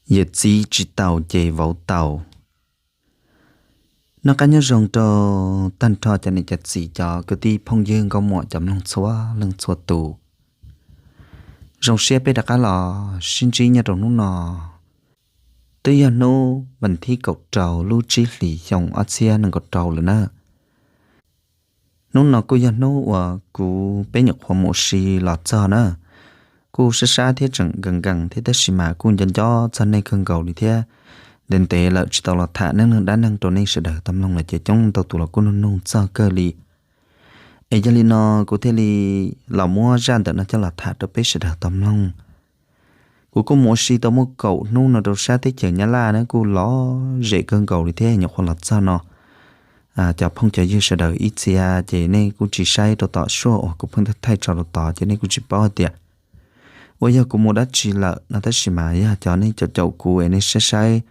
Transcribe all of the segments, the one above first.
Yawm txiv tsis taus ces vauv taus. Noj qab nyob zoo rau tag nrho cov niam cov txiv, cov kwv tij phooj ywg nkauj muam cov mloog txhua leej txhua tus. Zoo siab peb rov qab los sib ntsib nyob rau hnub no. Twb yog hnub vas thib kaum rau lub tsib hlis xyoo ob txhiab nees nkaum rau lawm na. Hnub no kuj yog hnub uas kuv peb nyuam qhuav mus ua si los txog na. Kuj sab sab thiab tseem nkees nkees thiab tab sis mas kuj nco nco txog nej kawg nkaus li thiab. Ntev ntev lawm tsis tau los tham neej neeg dab neeg rau nej sawv daws tau mloog lawm ces coob leej ntau tus los kuj nug nug txog kawg li. Es yog li no kuv thiaj li los muab zaj ntawm no coj los tham rau peb sawv daws tau mloog. Kuv kuj mus ua si tau muaj kaum hnub no rau sab teb chaws Nyab Laj na, kuj lom zem kawg nkaus li thiab nyuam qhuav los txog no. Cov phooj cov ywg sawv daws ib txhia ces nej kuj tsis saib rau tom suaj uas kuv pheej thaij tso rau tod ces nej kuj tsis paub hais tias uas yog kuv mus dab tsi lawm no, tab sis mas yog cov nej caum caum kuv es nej saib saib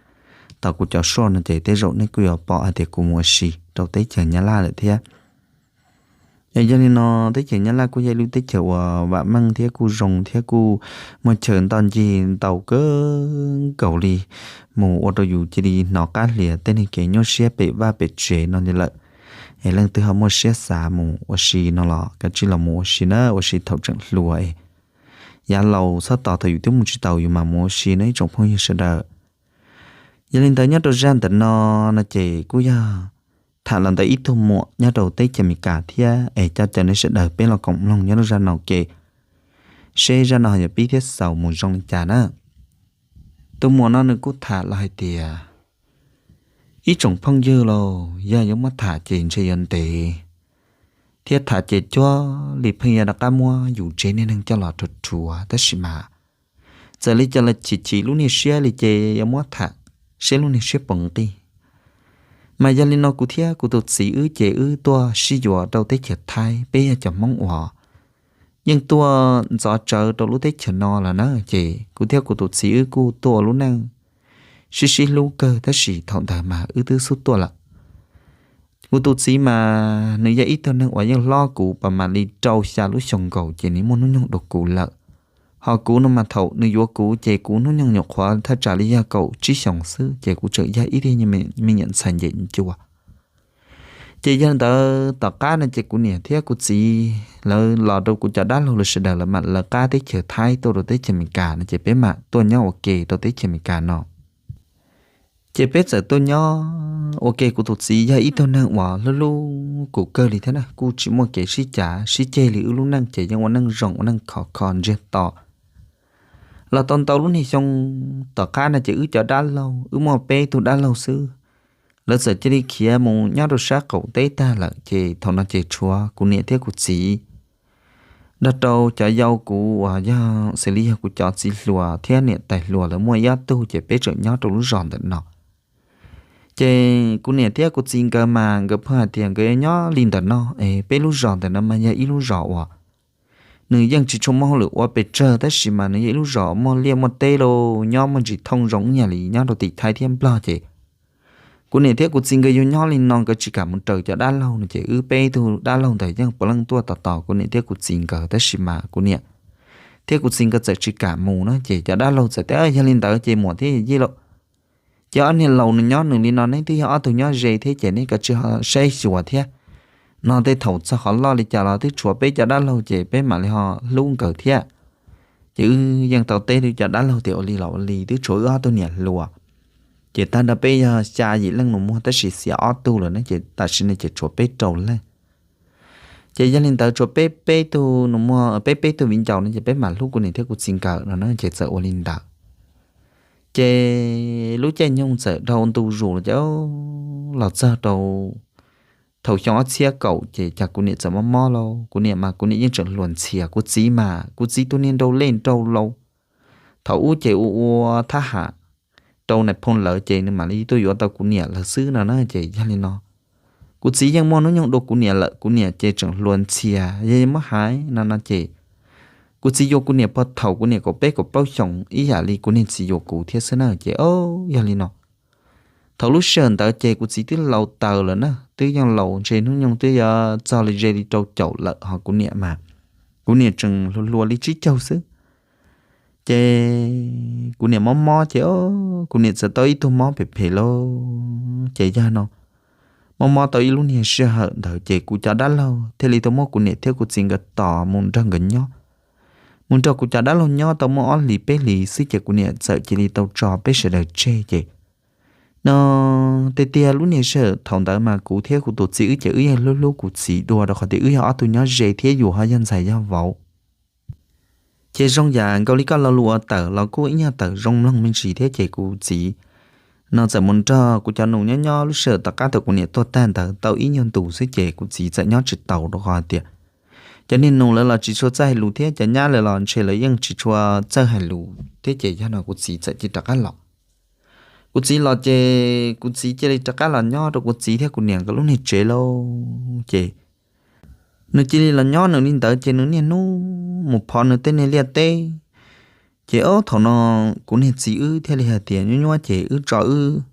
tau kuv cov suaj no ces tej zaum nej kuj yuav pom hais tias kuv mus ua si rau teb chaws Nyab Laj lawm thiab. Es yog li no, teb chaws Nyab Laj kuj yog ib lub teb chaws uas vam meej thiab kuj zoo thiab kuj muaj chaw ntoj ncig ntau kawg nkaus li, mus ua rau yus cia li hnov qab hlias tej neeg kev nyuaj siab pem vaj pem tsev no li lawm. Es leej twg ho muaj siab xav mus ua si no los kav tsij los mus ua si na, ua si thaum tseem hluas es yav laus txhob tos thaum yus twb mus tsis taus yus mam mus ua si no ib tsoom phooj ywg sawv daws. Yog li ntawd nyob rau zaj ntawm no no ces kuj yog tham los ntawm ib tug muam nyob rau teb chaws Amelikas thiab es coj caw nej sawv daws peb los koom mloog nyob rau zaj no ke, seb zaj no yog pib thiab xaus mus zoo li cas na. Tus muam no nws kuj tham los hais tias, ib tsoom phooj ywg lauj, yog yuav muab tham ces ntshe yuav ntev thiab tham ces cuag li pheej yuav rov qab muab yus tsev niag neeg coj los rhuav rhuav, tab sis mas txawm li cas los chim chim lub niag siab li ces yuav muab tham seb lub niag siab puas nqig. Mas yog li no kuv thiab kuv tus txiv wb ces wb tuaj sib yuav rau teb chaws Thaib, peb yog cov Hmoob uas yeej tuaj ntxov tsawv rau lub teb chaws no lawm na, ces kuv thiab kuv tus txiv wb kuj tuaj ua lub neej sib sib hlub kawg tab sis thaum ntawd mas wb twb xub tuaj lawm. Kuv tus txiv mas nws yog ib tug neeg uas yeej hlob kuv pas mam li rau xya lub xyoo nkaus ces nws muaj hnub nyoog dua kuv lawm. Ho kuv no mas thaum nws yuav kuv ces kuv hnub nyoog nyuam qhuav thaj tsam li yog kaum tsib xyoos xwb ces kuv tseem yog ib tug me nyuam ntxhais ncem ncua. Ces yog li ntawd tom qab no ces kuv niam thiab kuv txiv lawv los rau kuv cov dab laug lawv sawv daws lawv mam lawv qab teb chaws Thaib tuaj rau teb chaws Amelikas no ces peb mam tuaj nyob ua ke rau teb chaws Amelikas no. Ces peb txawm tuaj nyob ua ke, kuv tus txiv yog ib tug neeg uas hlub hlub kuv kawg li thiab na, kuj tsis muaj kev sib cav sib ceg li, wb lub neej ces yeej ua neej zoo ua neej khov kho ntsiag to. Los tau ntau lub niag xyoo tom qab no ces wb cov dab laug, wb muaj peb tug dab laug xwb, lawv txawm cia li khiav mus nyob rau sab qaum teb tag lawm ces thaum no ces tshuav kuv niam thiab kuv txiv nrog rau cov yau kuv uas yog xws li yog kuv cov txiv hluas thiab niam tais hluas lawv muaj ib ob tug ces peb tseem nyob rau lub zos ntawm no. Ces kuv niam thiab kuv txiv nkawd mas nkawd pheej hais tias nkawd yuav nyob li ntawm no es peb lub zos ntawm no mas yog ib lub zos uas nws yeej tsis tshua muaj hauj lwm ua pes tsawg tab sis mas nws yog ib lub zos muaj liaj muaj teb lauj, nyob muaj ntsis thooj zoo ib yam li nyob rau tim Thaib thiab Nplog ces kuv niam thiab kuv txiv nkawd yuav nyob li no nkawd tsis kam mus raws cov dab laug no ces wb peb tug dab laug ntawd yeej puav leej tuaj tos tos kuv niam thiab kuv txiv nkawd tab sis mas kuv niam thiab kuv txiv nkawd txawm tsis kam mus na ces cov dab laug txawm tias, Yog li ntawd ces muam thiab yij lauj, ces ob niag laus nws nyob nws li no neb twb yog ob tug nyob ze thiab ces neb kav tsij ho saib xyuas thiab, no tej thaum txog qhov loj li cas los twb tshuav peb cov dab laug ces peb mam li ho hlub nkawd thiab. Ces wb yeej tau teb rau cov dab laug tias ua li los ua li, twb tshuav wb ob tug niam hluas, ces tag nrho peb yog xya yim leej nus muag tab sis xiam ob tug lawm ne ces tam sim no ces tshuav peb rau leej. Ces yog li ntawd tshuav peb peb tug nus muag, peb peb tug viv ncaus no ces peb mam hlub kuv niam thiab kuv txiv nkawd no na ces txawm ua li ntawd. Ces lub caij nyoog txawm dhau ntu zus los ces los txog rau thaum xyoo ob txhiab kaum ces cas kuv niam txawm mob mob lauj. Kuv niam mas kuv niam yeej tseem hluas ntxhias, kuv txiv mas kuv txiv tus niag nraug lej nraug laus, thaum ub ces ua ua thab ham rau nais phoo lawv ces nws mam li tuaj yuav tau kuv niam lawv xwb no na ces yog li no kuv txiv yeej muaj hnub nyoog dua kuv niam lawm, kuv niam ces tseem hluas ntxhias yog muab hais no no ces kuv txiv yuav kuv niam puag thaum kuv niam kaum peb kaum plaub xyoos ib yam li kuv niag txiv yuav kuv thiab xwb na ces o, yog li no thaum lub sij hawm ntawd ces kuv txiv twb laus taws lawm na, twb yeej laus ntshe hnub nyoog twb yuav txog li ze li rau caum lawm ho kuv niam mas kuv niam tseem hluas hluas li tsib caug xwb. Ces kuv niam mob mob ces kuv niam txawm tau ib tug mob phem phem lauj. Ces yog no, mob mob tau ib lub niag sij hawm ntawd ces kuv cov dab laug thiaj li tau muab kuv niam thiab kuv txiv nkawd tos mus nrog nkawd nyob. Mus nrog kuv cov dab laug nyob tau muaj ob hlis peb hlis xwb ces kuv niam txawm cia li tau tso peb sawv daws tseg ces no, tiag tiag lub niag sij hawm thaum ntawd mas kuv thiab kuv tus txiv wb ces wb yeej hlub hlub kuv txiv dua rau qhov tias wb yog ob tug nyob ze thiab yus ho yog ntxhais yog vauv. Ces zoo yam nkaus li koj lo lus uas tawm los kuj ib nyuag tawm zoo mloog me ntsis thiab ces kuv txiv no txawm mus nrog kuv cov nus nyob nyob lub sij hawm tom qab thaum kuv niam tuag tag ntawd tau ib nyuag ntus xwb ces kuv txiv txawm nyob tsis taus rau qhov tias cov niag nus lawv los tsis tshua txawj hais lus thiab cov nyab lawv los ntshe lawv yeej tsis tshua txawj hais lus thiab ces yog no kuv txiv txawm cia li rov qab los. Kuv txiv los ces kuv txiv cia li rov qab los nyob rau kuv txiv thiab kuv niam nkawd lub niag tsev lauj. Ces nws cia li los nyob nws li ntawd ces nws niaj hnub mus phov nws tej niag liaj teb. Ces ob thaum no kuv niag txiv wb thiaj li hais tias nyuaj nyuaj ces wb tso wb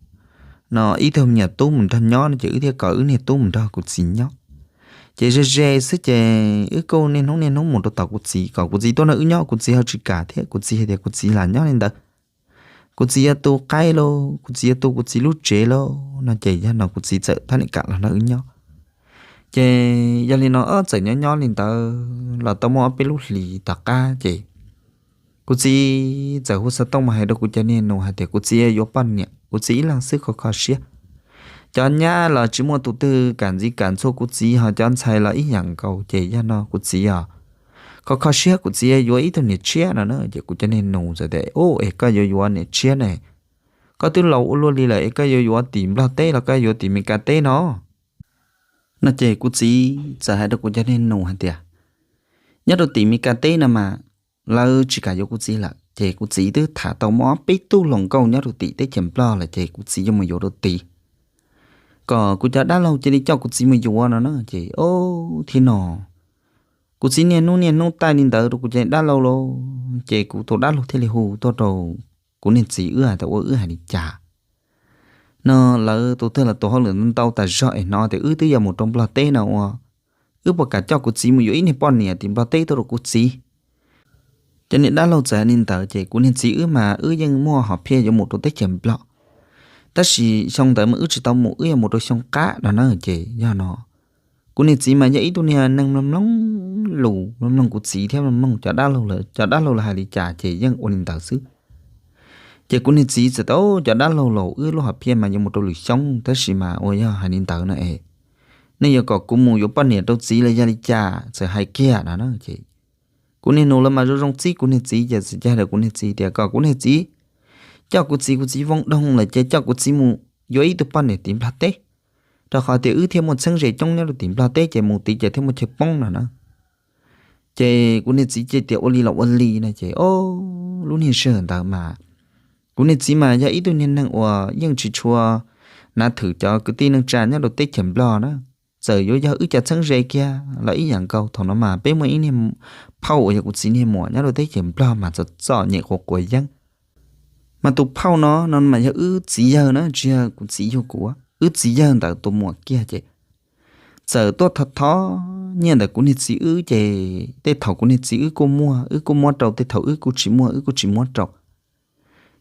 no ib tug me nyuam tub mus nrog nyob no ces wb thiaj kom wb niag tub mus nrog kuv txiv nyob. Ces ze ze xwb ces wb kuj niaj hnub niaj hnub mus rau tom kuv txiv kom kuv txiv tuaj nrog wb nyob, kuv txiv ho tsis kam thiab kuv txiv hais tias kuv txiv lam nyob li ntawd, kuv txiv yuav tu qaib lauj, kuv txiv yuav tu kuv txiv lub tsev lauj no ces yog no kuv txiv txawm thiaj li kam los nrog wb nyob. Ces yog li no ob txawm nyob nyob li ntawd los tau muaj ob peb lub hlis tom qab ces kuv txiv txawm hu xov tooj mus hais rau kuv cov niag nus hais tias kuv txiv yuav poj niam, kuv txiv ib leeg xwb kho kho siab. Cov nyab los tsis muaj tus twg kam ntxiv kam ntxhua kuv txiv, ho cov ntxhais los ib yam nkaus ces yog no kuv txiv os, kho kho siab kuv txiv yuav ib tug niam tshiab no na. Ces kuv cov niag nus txawm tias, Ub, es koj yuav yuav niam tshiab ne, koj twb laus ua luaj li lawm es koj yuav yuav tim Nplog teb los koj yuav tim Mes Kas teb no? No ces kuv txiv txawm hais rau kuv cov niag nus hais tias, nyob rau tim Mes Kas teb no mas lawv tsis kam yuav kuv txiv lawm ces kuv txiv twb tham tau muaj peb tug hluas nkauj nyob rau tim teb chaws Nplog lawm ces kuv txiv yuav mus yuav rau tid, kom kuv cov dab laug cia li coj kuv txiv mus yuav no na. Ces ob thiab no kuv txiv niaj hnub niaj hnub taij li ntawd rau kuv cov dab laug lauj, ces kuv tus dab laug thiaj li hu tuaj rau kuv niag txiv wb hais tias ua wb hais li cas no, lawv tus twg los tus hauj lwm ntau tas zog es hnov tias wb twb yuav mus rau Nplog teb no ua, wb puas kam coj kuv txiv mus yuav ib niag poj niam tim Nplog teb tuaj rau kuv txiv? Cov niag dab laug txawm hais li ntawd ces kuv niag txiv wb mas wb yeej muaj hom phiaj yuav mus rau teb chaws Nplog, tab sis xyoo ntawd mas wb tsis tau mus, wb yuav mus rau xyoo qab no na. Ces yog no kuv niag txiv mas yog ib tug niag neeg mloog mloog lus, mloog mloog kuv txiv thiab mloog mloog cov dab laug lawm, cov dab laug lawv hais li cas ces yeej ua li ntawd xwb. Ces kuv niag txiv txawm tau, Cov dab laug los, wb lub hom phiaj mas yuav mus rau lwm xyoo, tab sis mas ua yog hais li ntawd no es nej yuav kom kuv mus yuav poj niam rau txiv los yog li cas, txawm hais kiag no na. Ces kuv niag nus lawv mas zoo zoo txib kuv niag txiv ces txawm cia li kuv niag txiv tias kom kuv niag txiv coj kuv txiv, kuv txiv vooj doog lawm ces coj kuv txiv mus yuav ib tug poj niam tim Nplog teb, rau qhov tias wb thiaj muaj txheeb ze coob nyob rau tim Nplog teb ces mus tid ces thiaj muaj chaw poob no na. Ces kuv niag txiv cia li tias ua li los ua li no ces ob lub niag sij hawm ntawd mas kuv niag txiv mas yog ib tug niag neeg uas yeej tsis tshua nav thwm cov kwv tij neej tsa nyob rau teb chaws Nplog na. Txawm yuav yog wb cov txheeb ze kiag los ib yam nkaus, thaum no mas peb muaj ib niag phauj uas yog kuv txiv niag muam nyob rau teb chaws Nplog mas txom txom nyem quav quav yeeb. Mas tus phauj no no mas yog wb txiv yawg na, tsis yog kuv txiv yug kuv, wb txiv yawg ntawd tus muam kiag ces txawm tuaj thov thov nyiaj ntawm kuv niag txiv wb ces tej thaum kuv niag txiv wb kuj muaj, wb kuj muab rau, tej thaum wb kuj tsis muaj, wb kuj tsis muab rau.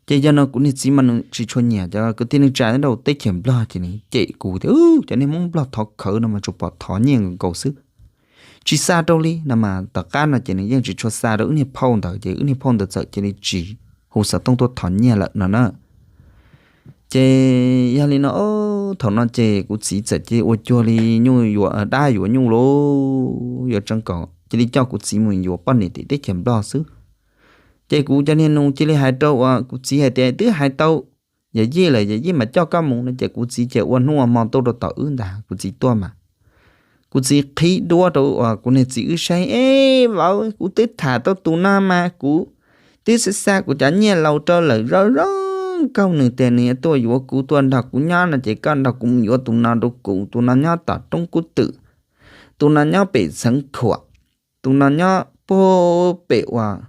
Ces yog no kuv niag txiv mas nws tsis tshua nyiam cov kwv tij neej tsa nyob rau teb chaws Nplog ces nws cem kuv tias, Cov niag Hmoob Nplog thov khawv no mas tsuas pom thov nyiaj nkaus xwb, tsis xa rau li no. Mas tom qab no ces nws yeej tsis tshua xa rau wb niag phauj ntawd ces wb niag phauj ntawd txawm cia li tsis hu xov tooj tuaj thov nyiaj lawm no na. Ces yog li no thaum no ces kuv txiv txawm cia li ua cuag li nyuj yuav dab yuav nyuj lauj, yuav tseev kom cia li coj kuv txiv mus yuav poj niam tim teb chaws Nplog xwb. Ces kuv cov niag nus cia li hais rau uas kuv txiv hais tias, Twb hais tau yawm yij lawm, yawm yij mas coj koj mus no. Ces kuv txiv ces ua hnub ua hmo tuaj rau tom wb ntag, kuv txiv tuaj mas kuv txiv qhib duab rau uas kuv niag txiv wb saib, Es vauv, kuv twb tham tau tus no mas kuv twb xa xa kuv cov nyiaj laus rau lawm zoo zoo nkaus, nws tias nws yuav tuaj yuav kuv, tuaj nrog kuv nyob no ces koj nrog kuv mus yuav tus no rau kuv. Tus no nyob tom roob kub twm, tus no nyob pem Xeev Khuam, tus no nyob puag pem uas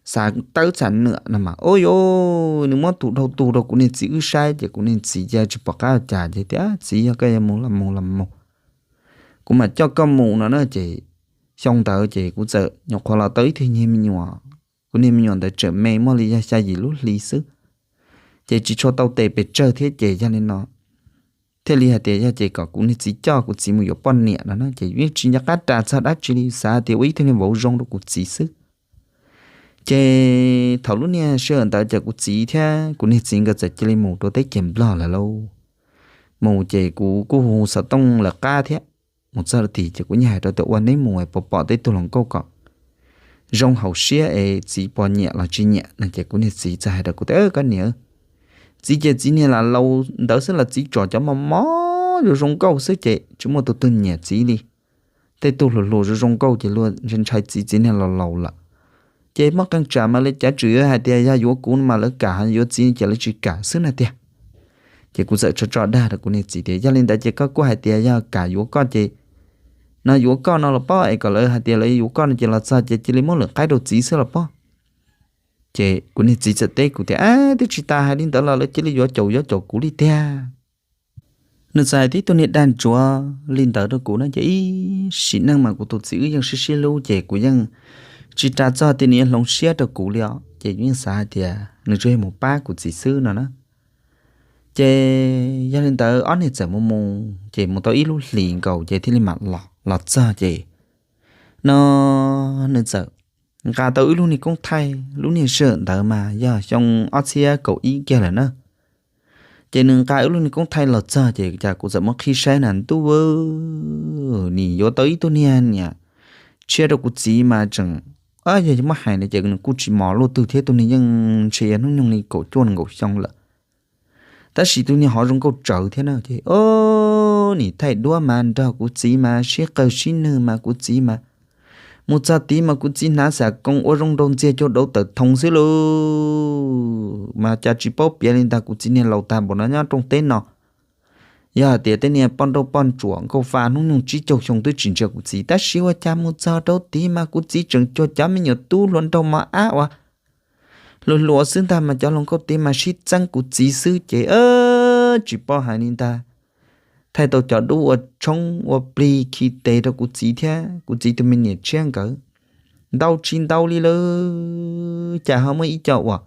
Xav Tawb Txha Nwam no mas. Ub yuav, nws muab tus dhau tus rau kuv niag txiv wb saib ces kuv niag txiv cia tsis pom qab ua cas ces tias, Txiv, yog koj yuav mus los mus los mus, kuv mam coj koj mus no na. Ces xyoo ntawd ces kuv txawm nyuam qhuav los tau ib tug niag me nyuam kuv niag me nyuam ntawd tseem me muaj li yog xya yim lub hli xwb, ces tsis tshua tau tes pes tsawg thiab ces yog li no thiaj li hais tias yog ces kom kuv niag txiv coj kuv txiv mus yuav poj niam no na. Ces yeej tsis nco qab ras txog dab tsi li, xav hais tias ua ib tug niag vauv zoo rau kuv txiv xwb. Ces thaum lub niag sij hawm ntawd ces kuv txiv thiab kuv niag txiv nkawd txawm cia li mus rau teb chaws Nplog lawm lauj. Mus ces kuv kuj hu xov tooj lawv qab thiab. Mus txog tim ces kuv yeej hais rau tias ua neb mus es puas pom tej tug hluas nkauj kom zoo haum siab es txiv puas nyiam los tsis nyiam no. Ces kuv niag txiv txawm hais rau kuv tias, Koj niam, txiv ces txiv niag lam laus ntawd xwb los txiv tsom cov mos mos zoo zoo nkauj xwb ces tsis muaj tus twg nyiam txiv li. Tej tug hluas hluas zoo zoo nkauj ces luag ntshai txiv, txiv niag laus laus lawm. Ces muaj qee tsam mas lawv cav tsuas yuav hais tias yog yuav kuv mas lawv kam, yuav txiv ces lawv tsis kam xwb na tiag. Ces kuv txawm tso tso dag rau kuv niag txiv tias, Yog li ntawd ces koj kuj hais tias yog kam yuav koj ces no yuav koj no los pob, es kom lawv hais tias lawv yuav koj no ces los txog ces cia li muab lwm qaib rau txiv xwb los pob. Ces kuv niag txiv txawm teb kuv tias, Ab, twb tsis tas hais li ntawd los lawv cia li yuav caum yuav caum kuv li tiag. Nws txawm hais tib tug niag dag ntsuav li ntawd rau kuv na ces ib sim neej mas kuv tus txiv wb yeej sib sib hlub ces kuv yeej tsis ras txog tias nws yuav hloov siab rau kuv li os. Ces kuv yeej xav hais tias nws tsuas yog mus pab kuv txiv xwb no na. Ces yog li ntawd ob niag txawm mus mus ces mus tau ib lub hlis nkaus ces thiaj li mam los, los txog ces no nws txawm nqa tau wb lub niag koob thaij, lub niag sij hawm ntawd mas yog xyoo ob txhiab kaum ib kiag lawm na. Ces nws nqa wb lub niag koob thaij los txog ces cas kuv txawm muab qhib saib na ntuj, nim yuav tau ib tug niag niam tshiab rau kuv txiv mas tseem, yog muab hais no ces nws kuj tsis mos luaj twg thiab, tus niag yeej ntshe yog hnub nyoog li kaum cuaj nees nkaum xyoo lawm. Tab sis tus niag hov zoo nkauj tsawv thiab na ces o, nim thaij duab mas nrog kuv txiv mas sib qawg sib nwg mas kuv txiv mas mus txog tid mas kuv txiv hnav xav koos ua zoo nraug ntxiag cuag dauv tawm thoov xwb lauj. Mas cas tsis paub piav li ntag, kuv txiv niag laus tag npaum no nyob rooj teb no. Yog hais tias tej niag poj nrauj poj ntsuam nkauj fa hnub nyoog tsib caug xyoo twb tsis ntsia kuv txiv, tab sis ua cas mus txog rau tid mas kuv txiv tseem cuag cov me nyuam tub hluas nraug mos ab uas hluas hluas xwb ntag mas cov hluas nkauj tid mas sib txeeb kuv txiv xwb ces tsis paub hais li ntag. Thaij tau cov dub ua tshoob ua plig khi tes rau kuv txiv thiab kuv txiv tus me niam tshiab nkawd ntau tsis ntau li lawm, cas ho muaj ib co uas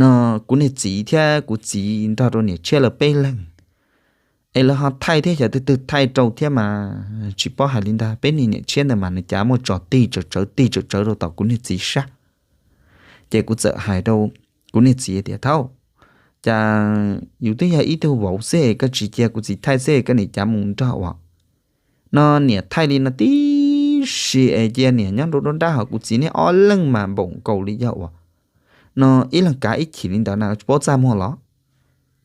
no kuv niag txiv thiab kuv txiv nrog rau niam tshiab lawv peb leeg es lawv ho thaij thiab xyov twg twg thaij rau thiab mas tsis paub hais li ntag. Peb niag niam tshiab ntawd mas nws cav muaj tso tig tsawv tig tsawv rau tom kuv niag txiv sab. Ces kuv txawm hais rau kuv niag txiv tias, Thaub, cas yus twb yog ib tug vauv xwb es koj tsis cia kuv txiv thaij xwb es koj nim cav mus nrog uas no niam thaij li no tib si es cia niam nyob nrau nruab nrab hos kuv txiv niag ob leeg mas npaum nkaus li yog uas no ib leeg kav ib chim li ntawd na, tsis paub txaj muag los?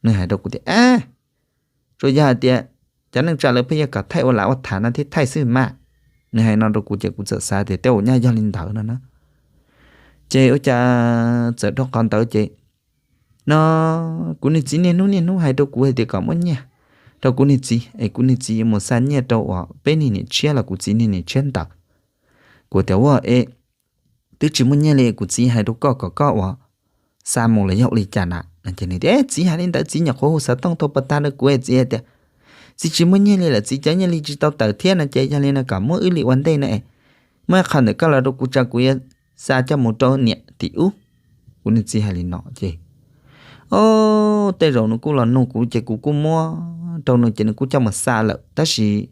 Nws hais rau kuv tias, Ab, tsuas yog hais tias cov neej tsa lawv pheej yuav kom thaij ua lam ua tham no thiaj thaij xwb mas. Nws hais no rau kuv ces kuv txawm xav tias tej zaum nyaj yog li ntawd no na. Ces ua cas txawm dhau qhov ntawd ces no kuv niag txiv niaj hnub niaj hnub hais rau kuv hais tias kom muab nyiaj rau kuv niag txiv es kuv niag txiv yuav mus xa nyiaj rau uas peb niag niam tshiab los kuv txiv niag niam tshiab ntawd. Kuv tias, Ua es twb tsis muaj nyiaj li, kuv txiv hais rau koj kom koj uas xa mus los yog ua li cas na? Txiv hais li ntawd, txiv nyuam qhuav hu xov tooj tau pas tag rau kuv, txiv hais tias txiv tsis muaj nyiaj li lawm, txiv cov nyiaj li tsis tau tawm thiab no ces yog li no kom muab wb li ua ntej no es muab qhov ntawm koj los rau kuv tso kuv yuav xa coj mus rau niam tim ub. Kuv niag txiv hais li no ces o, tej zaum nws kuj los nug kuv ces kuv kuj muab rau nws ces nws kuj coj mus xa lawm, tab sis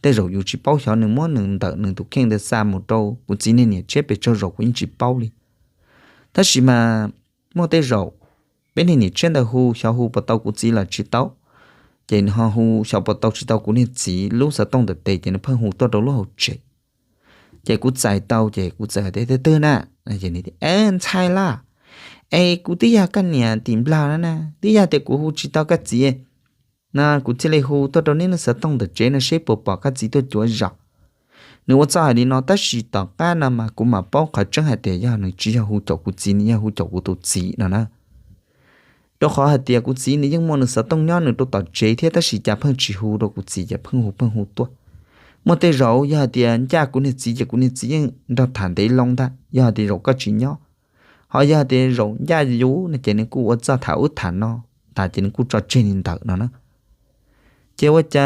tej zaum yus tsis paub xyov nws muab nws ntawm nws tus kheej ntawd xa mus rau kuv txiv niag niam tshiab pes tsawg zaus kuv yeej tsis paub li. Tab sis mas muaj tej zaum peb niag niam tshiab ntawd hu xyov hu puas tau kuv txiv los tsis tau, ces nws ho hu xyov puas tau tsis tau kuv niag txiv lub xov tooj ntawm tes ces nws pheej hu tuaj rau lub hauv tsev. Ces kuv txais tau ces kuv txawm hais tias, Twg twg na? Ntxhais Laj, es kuv twb yog koj niam tim Nplog na na, twb yog tias kuv hu tsis tau koj txiv no kuv thiaj li hu tuaj rau neb lub xov tooj ntawm tsev no seb puas pom koj txiv tuaj cuav zos. Nws ua txuj hais li no tab sis tom qab no mas kuv mam paub qhov tseeb hais tias yog nws tsis yog hu caum kuv txiv, nws yog hu caum kuv tus txiv no na. Rau qhov hais tias kuv txiv nws yeej muaj nws xov tooj nyob nws rau tom tsev thiab tab sis cas pheej tsis hu rau kuv txiv ces pheej hu pheej hu tuaj. Muaj tej zaum yog hais tias ncaj kuv niag txiv ces kuv niag txiv yeej nrog tham ntev loo ntag, yog hais tias zaum koj tsis nyob, ho yog hais tias zaum ncaj yus no ces nws kuj ua txuj tham ub tham no, tas ces nws kuj tso tseg li ntawd no na. Ces ua cas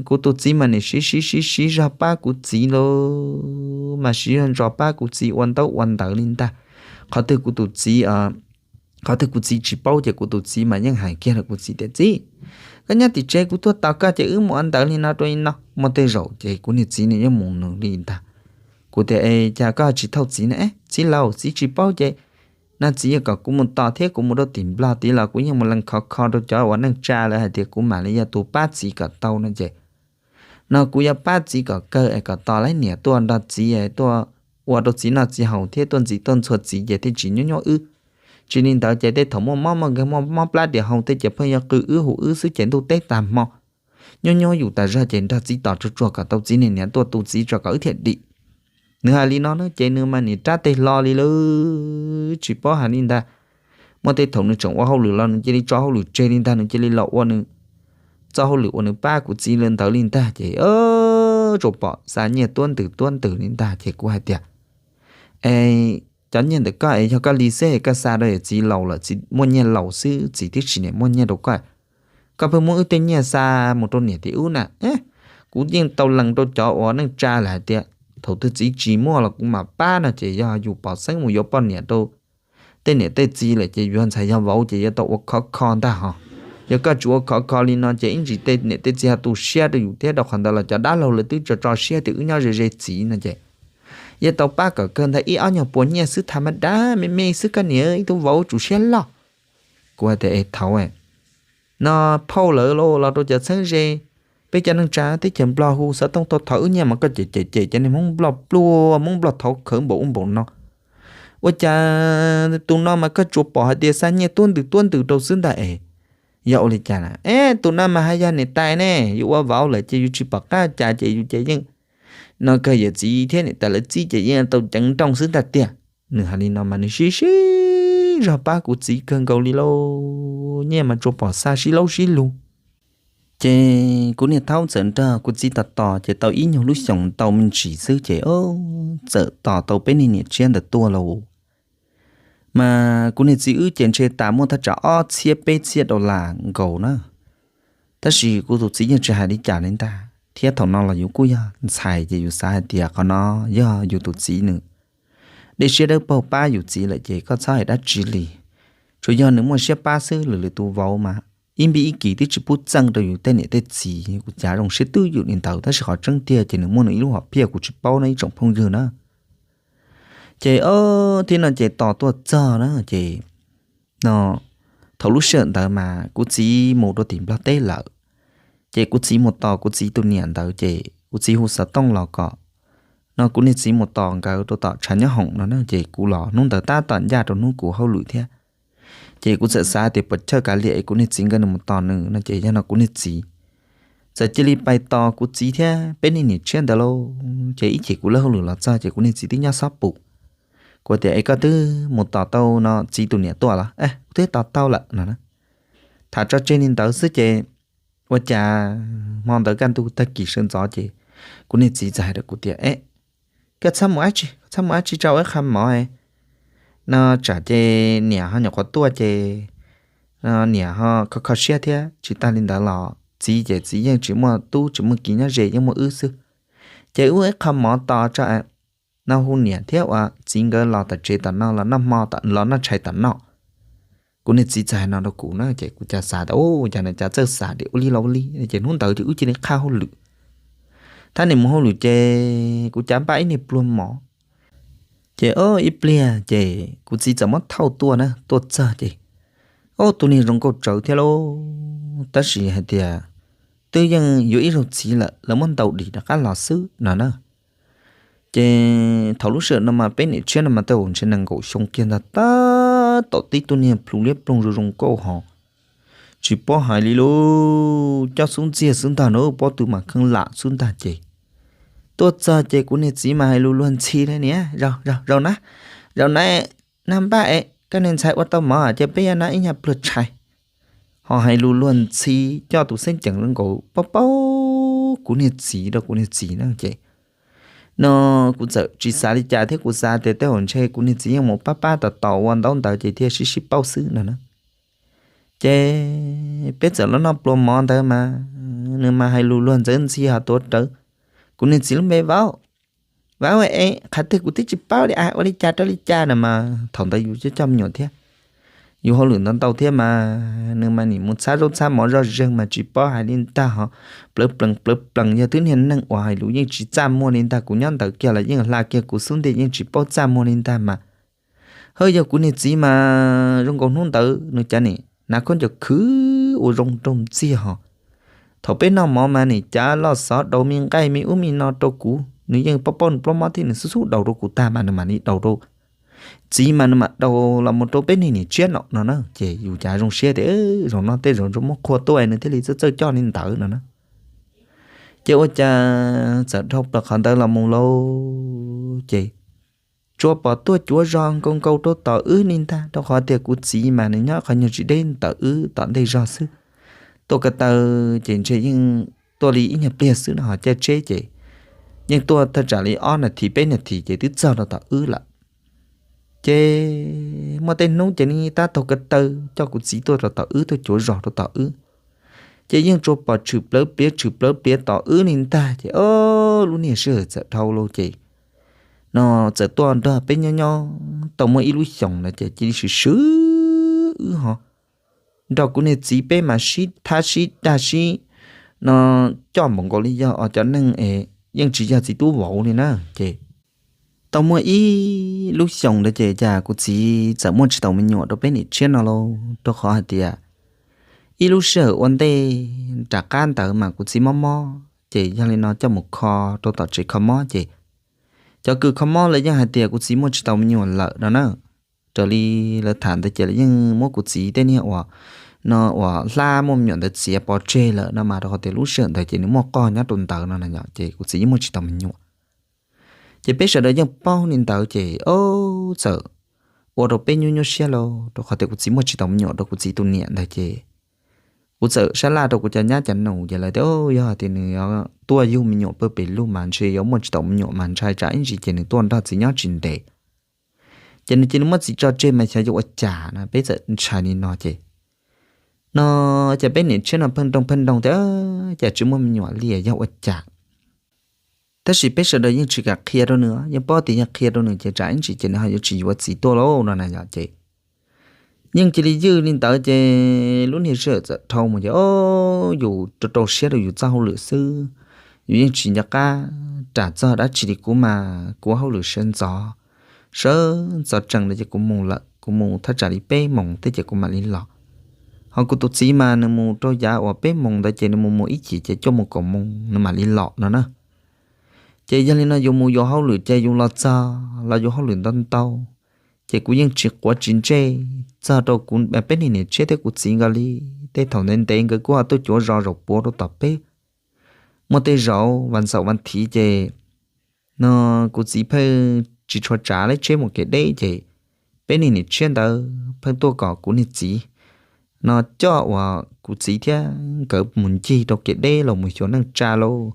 kuv tus txiv mas nim siv siv siv siv zog pab kuv txiv lauj. mas siv zog ntso pab kuv txiv ua ntaub ua ntawv li ntag. Qhov twg kuv tus txiv, qhov twg kuv txiv tsis paub ces kuv tus txiv mas yeej hais kiag rau kuv txiv tias, Txiv, koj nyob tim tsev, kuv tuaj tos koj ces wb mus ua ntawv li no rau li no. Muaj tej zaum ces kuv niag txiv nws yeej mus nws li ntag. Kuv tias, Es cas koj tsis thauj txiv na? Txiv laus, txiv tsis paub ces, no txiv yuav kom kuv mus tos thiab, kuv mus rau tim Nplog tid los kuv yeej mus lees khov kho rau cov uas neej tsa lawv hais tias kuv mam li yog tus pab txiv kom tau no ces, no kuv yuav pab txiv kom kawg es kom tos lawv niam tuaj nrog txiv, tuaj ua rau txiv noj txiv haus thiab tuaj ntxim tuaj ntxhua txiv ces thiaj tsis nyuab nyuab wb. Tsis li ntawd ces tej thaum muaj mob muaj nkeeg muaj mob plab diam hau tej ces pheej yuav qw wb hu wb xwb ces ntuj teb tag hmo nyuab nyuab yus tas zog ces nrog txiv tos tsuag tsuag kom tau txiv niag niam tuaj tu txiv tso kom wb thiaj dim. Nws hais li no na ces nws mas niam rab teg hlo li lawm, tsis paub hais li ntag. Muaj tej thaum nws tseem ua hauj lwm los nws cia li tso hauj lwm tseg li ntag, nws cia li los ua nws txoj hauj lwm uas nws pab kuv txiv li ntawd li ntag ces tsuas pom xa nyiaj tuab ntws tuab ntws li ntag ces kuv hais tias, Es cov nyiaj ntawm koj es yog koj li xwb, koj xa rau yawm txiv laus lawm, txiv muaj nyiaj laus xwb, txiv twb tsis niam muaj nyiaj rau koj. Koj pheej muab wb tej nyiaj xa mus rau niam tim ub na. Kuv yeej tau lees rau cov uas neej tsa lawm hais tias thaum twg txiv tsis muaj los kuv mam pab no ces yog yus pom xeeb mus yuav poj niam rau tej niam tej txiv lawm ces yuav ntxhais yog vauv ces yuav tau ua khov kho ntag hos. Yog koj tsis ua khov kho li no ces ib ntsis tej niam tej txiv ho tu siab rau yus thiab, rau qhov ntawd los cov dab laug lawv twb tso tso siab tias wb nyob ze ze txiv no ces yuav tau pab kom kawg ntag, ib ob nyuag puas nyiaj xwb, tham ma dab me me xwb, koj niam ib tug vauv tsum siab loj. Kuv hais tias, Es thaud no phauj lawv los rau cov txheeb ze, peb cov neej tsa teb chaws Nplog hu xov tooj tuaj thov wb nyiaj mas koj cem cem cem cov niag Hmoob Nplog pluag, Hmoob Nplog thov khawv npaum ub npaum no. Ua cas tus no mas koj tsuas pom hais tias xa nyiaj tuab ntws tuab ntws rau xwb ntag es, yog ua li cas na? Es tus no mas haj yog niam tais ne, yus ua vauv lawm ces yus tsis pom qab cas ces yus ces yeej no kawg yawm txiv thiab niam tais lawv txib ces yeej tau ceev nrooj xwb ntag tiag. Nws hais li no mas nws sib sib zog pab kuv txiv kawg nkaus li lauj, nyiaj mas tsuas pom xa sib laub sib lug. Ces kuv niag thaub txawm nrog kuv txiv tos tos ces tau ib nyuag lub xyoos tau me ntsis xwb ces txawm tos tau peb niag niam tshiab ntawd tuaj lauj. Mas kuv niag txiv wb ces ntshe tas muaj thaj tsam ob txhiab peb txhiab dollar nkaus na. Tab sis kuv tus txiv yeej tsis hais li cas li ntag, thiab thaum no los yus kuj yog ntxhais ces yus xav hais tias qhov no yog yus tus txiv nws dej siab dawb paug pab yus txiv lawm ces koj txhob hais dab tsi li. Tsuas yog nws muaj siab pab xwb, lwm lwm tus vauv mas ib npib ib kis twb tsis pub txeej rau yus tej niam tej txiv. Kuv cav zoo siab twb ywm li ntawd tab sis qhov tseeb tiag ces nws muaj nws ib lub hom phiaj kuv tsis paub no ib tsoom phooj ywg na. Ces thiab no ces tos tuaj txog na ces no thaum lub sij hawm ntawd mas kuv txiv mus rau tim Nplog teb lawm. Ces kuv txiv mus tos kuv txiv tus niam ntawd ces kuv txiv hu xov tooj los kom no kuv niag txiv mus tos nkawd rau tom tshav nyob hoom no na ces kuv los hnub ntawd tab tom ncaj rau hnub kuv hauj lwm thiab. Ces kuv txawm xav tias puas chawj kav liam es kuv niag txiv nkawd nws mus tos nws no ces yog no kuv niag txiv txawm cia li pais tos kuv txiv thiab peb niag niam tshiab ntawd lauj. Ces ib chim kuv lawb hauj lwm los txog ces kuv niag txiv twb nyob xob pum. Kuv tias, Es koj twb mus tos tau no txiv tus niam tuaj los? Kuv twb tos tau lawm no. Tham tso tseg li ntawd xwb ces ua cas hmo ntawd kaj ntug tag kis sawv ntxov ces kuv niag txiv txawm hais rau kuv tias, Koj txhob mus dab tsi, txhob mus dab tsi, tso ua ib qho mov no tsam ces niam ho nyuam qhuav tuaj ces niam ho kho kho siab thiab. Tsis tas li ntawd los txiv ces txiv yeej tsis muaj tub tsis muaj kiv nyob ze, yeej muaj wb xwb. Ces wb ua ib qho mov tos tso no hu niam thiab ua txiv nkawd los tom tsev tom no los noj hmo, los noj tshais tom no. Kuv niag txiv txawm hais no rau kuv na ces kuv cas xav tias, Ua cas nws cas txawj xav li ua li los ua li. Ces hnub ntawd ces wb cia li qhaj hauj lwm. Thab niam mus hauj lwm ces kuv cas npaj ib niag pluag mov. Ces ib pliag ces kuv txiv txawm muab thauj tuaj na, tuaj txog ces, Ob, tus niag zoo nkauj tsawv thiab lauj, tab sis hais tias twb yeej yuav ib zaug txiv lawm, lawv muab ntaus dim rov qab los xwb no na. Ces thaum lub sij hawm no mas peb niam tshiab no mas tau ntshe nees nkaum xyoo kiag ntag, tab tom tib tug niag plhu liab ploog zoo zoo nkauj hos tsis paub hais li lub coj xub ntxiag xwb ntag na, pob tw mas kheej lam xwb ntag ces tuaj txog ces kuv niag txiv mas hais lus luag ntxhi na, Niam, zaum na, zaum na, nag npaj es koj niag ntxhais ua tau mov ces peb yuav noj ib nyuag pluag tshais. Ho hais lus luag ntxhi coj tus xeeb ceem zoo nkaus paub paub kuv niag txiv rau kuv niag txiv na ces no kuv txawm tsis xav li cas thiab, kuv xav tias tej zaum ntshe kuv niag txiv yeej mus pab pab tom tom ua ntaub ntawv ces thiaj sib sib paub xwb no na. Ces peb txawm los noj pluag mov ntawd mas nws mas hais lus luag ntxawv ntxhi ho tuav rawv kuv niag txiv lub npe, Vauv, Ua, qhav twg kuv twb tsis paub li, ua li cas rau li cas no mas thaum ntawd yus coj coj me nyuam thiab, yus hauj lwm ntau ntau thiab mas nws mas nim mus txhab zaub txhab mov zoj zeeg mas tsis paub hais li ntag ho. Plawv plees plawv plees, yog twb niag neeg uas hais lus yeej tsis txaj muag li ntag, kuv nyob ntawd kiag los yeej hla kiag kuv xub ntiag, yeej tsis paub txaj muag li ntag mas. Hawb, yog kuv niag txiv mas zoo nkaus hnub ntawd nws cav nim hnav khaub ncaws khwv ua zoo nraug ntxiag ho. Thaum peb noj mov mas nim cav loj xov daus me nqaij me ub me no rau kuv, nws yeej paub paub nws plaub mob thiab nws xub xub daus rau kuv tag mas nws mam li daus rau txiv mas nws mam daus los mus rau peb niag niam tshiab no no na. Ces yus cav zoo siab tias zaum no tej zaum muab qhua tuaj nws thiaj li txawj txawj coj li ntawd no na. Ces ua cas txawm dhau plaws qhov ntawd los mus lauj, ces tsuas pom tuaj cuav zog nkaus nkaus rau tom wb li ntag, rau qhov tias kuv txiv mas nws nyob qhov nyuag tsis deb ntawm wb tom ntej zog xwb. Tuaj ko taw ces ntshe yeej tuaj li ib nyuag pliag xwb no ho caij tsheb ces yeej tuaj thaj tsam li ob nas this peb nas this ces twb txog rau tom wb lawm. Ces muaj tej hnub ces nws tab taug ko taw coj kuv txiv tuaj rau tom wb, tuaj cuav zog rau tom wb. Ces yeej tsuas pom tshwm plawv pliav tshwm plawv pliav tom wb li ntag ces o, lub niag sij hawm txawm dhau los ces no txawm tuaj nrog peb nyob nyob tau muaj ib lub xyoos na ces cia li swm swm wb ho nrog kuv niag txiv peb mas sib thab sib dag sib no coj npaum nkaus li yog os cov neeg es yeej tsis yog txiv tub vauv li na. Ces tau muaj ib lub xyoos ntawd ces cas kuv txiv txawm muaj tsis tau me nyuam rau peb niam tshiab no lauj, rau qhov hais tias ib lub sij hawm ua ntej rov qab ntawd mas kuv txiv mob mob ces yog li no coj mus kho rau tom tsev kho mob ces cov kws kho mob lawv yeej hais tias kuv txiv muaj tsis tau me nyuam lawm no na. Raws li lawv tham ntawd ces lawv yeej muab kuv txiv tej niag uas no uas hlab muaj me nyuam ntawd txiav pov tseg lawm no mas, rau qhov tias lub sij hawm ntawd ces nws muaj qoj nyob rau ntawd no na yom, ces kuv txiv yeej muaj tsis tau me nyuam. Ces peb sawv daws yeej paub li ntawd ces o, txawm ua rau peb nyuaj nyuaj siab lauj, rau qhov tias kuv txiv muaj tsis tau me nyuam rau kuv txiv tus niam ntawd ces kuv txawm sab laj rau kuv cov nyab cov nus ces lawv tias yog hais tias nws tuaj yug me nyuam pawg pes lug mas ntshe yuav muaj tsis tau me nyuam mas ntshai tsam ib ntsis ces nws tuaj nrog txiv nyob tsis ntev ces nws cia li muab txiv tso tseg mas xyov yuav ua cas no, peb txawm ntshai li no ces no ces peb niam tshiab no pheej nroo pheej nroo tias cas tsis muaj me nyuam li yog ua cas. Tab sis peb sawv daws yeej tsis kam qhia rau nws, yeej paub tias yog qhia rau nws ces tsam ib ntsis ces nws ho yuav tsis yuav txiv tuaj lauj no na yom. Ces yeej cia li ywj li ntawd ces lub niag sij hawm txawm dhau mus ces o, yus rau rau siab rau yus txoj hauj lwm xwb, yus yeej tsis nco qab ras txog dab tsi li. Kuv mas kuv hauj lwm sawv ntxov, sawv ntxov tsees ntawd ces kuv mus lawm, kuv mus thaj tsam li peb moos tej ces kuv mam li los. Ho kuv tus txiv mas nws mus rau yav uas peb moos ntawd ces nws mus mus ib chim ces cuaj moos kaum moos nws mam li los no na. Ces yog li no yus mus yus hauj lwm ces yus los txog los yus hauj lwm ntau ntau, ces kuv yeej tsis quav tsis ntsej txog rau kuv peb niag niam tshiab thiab kuv txiv nkawd li. Tej thaum ntev ntev nkawd kuj ho tuaj cuav zos zaum puav rau tom peb. Muaj tej zaum vas ntxaum vas thiv ces no kuv txiv pheej tsis tshua tsav leb tsheb mus kev deb ces peb niag niam tshiab ntawd pheej tuaj kom kuv niag txiv no coj uas kuv txiv thiab nkawd mus ncig rau kev deb los mus xyuas neej tsa lauj,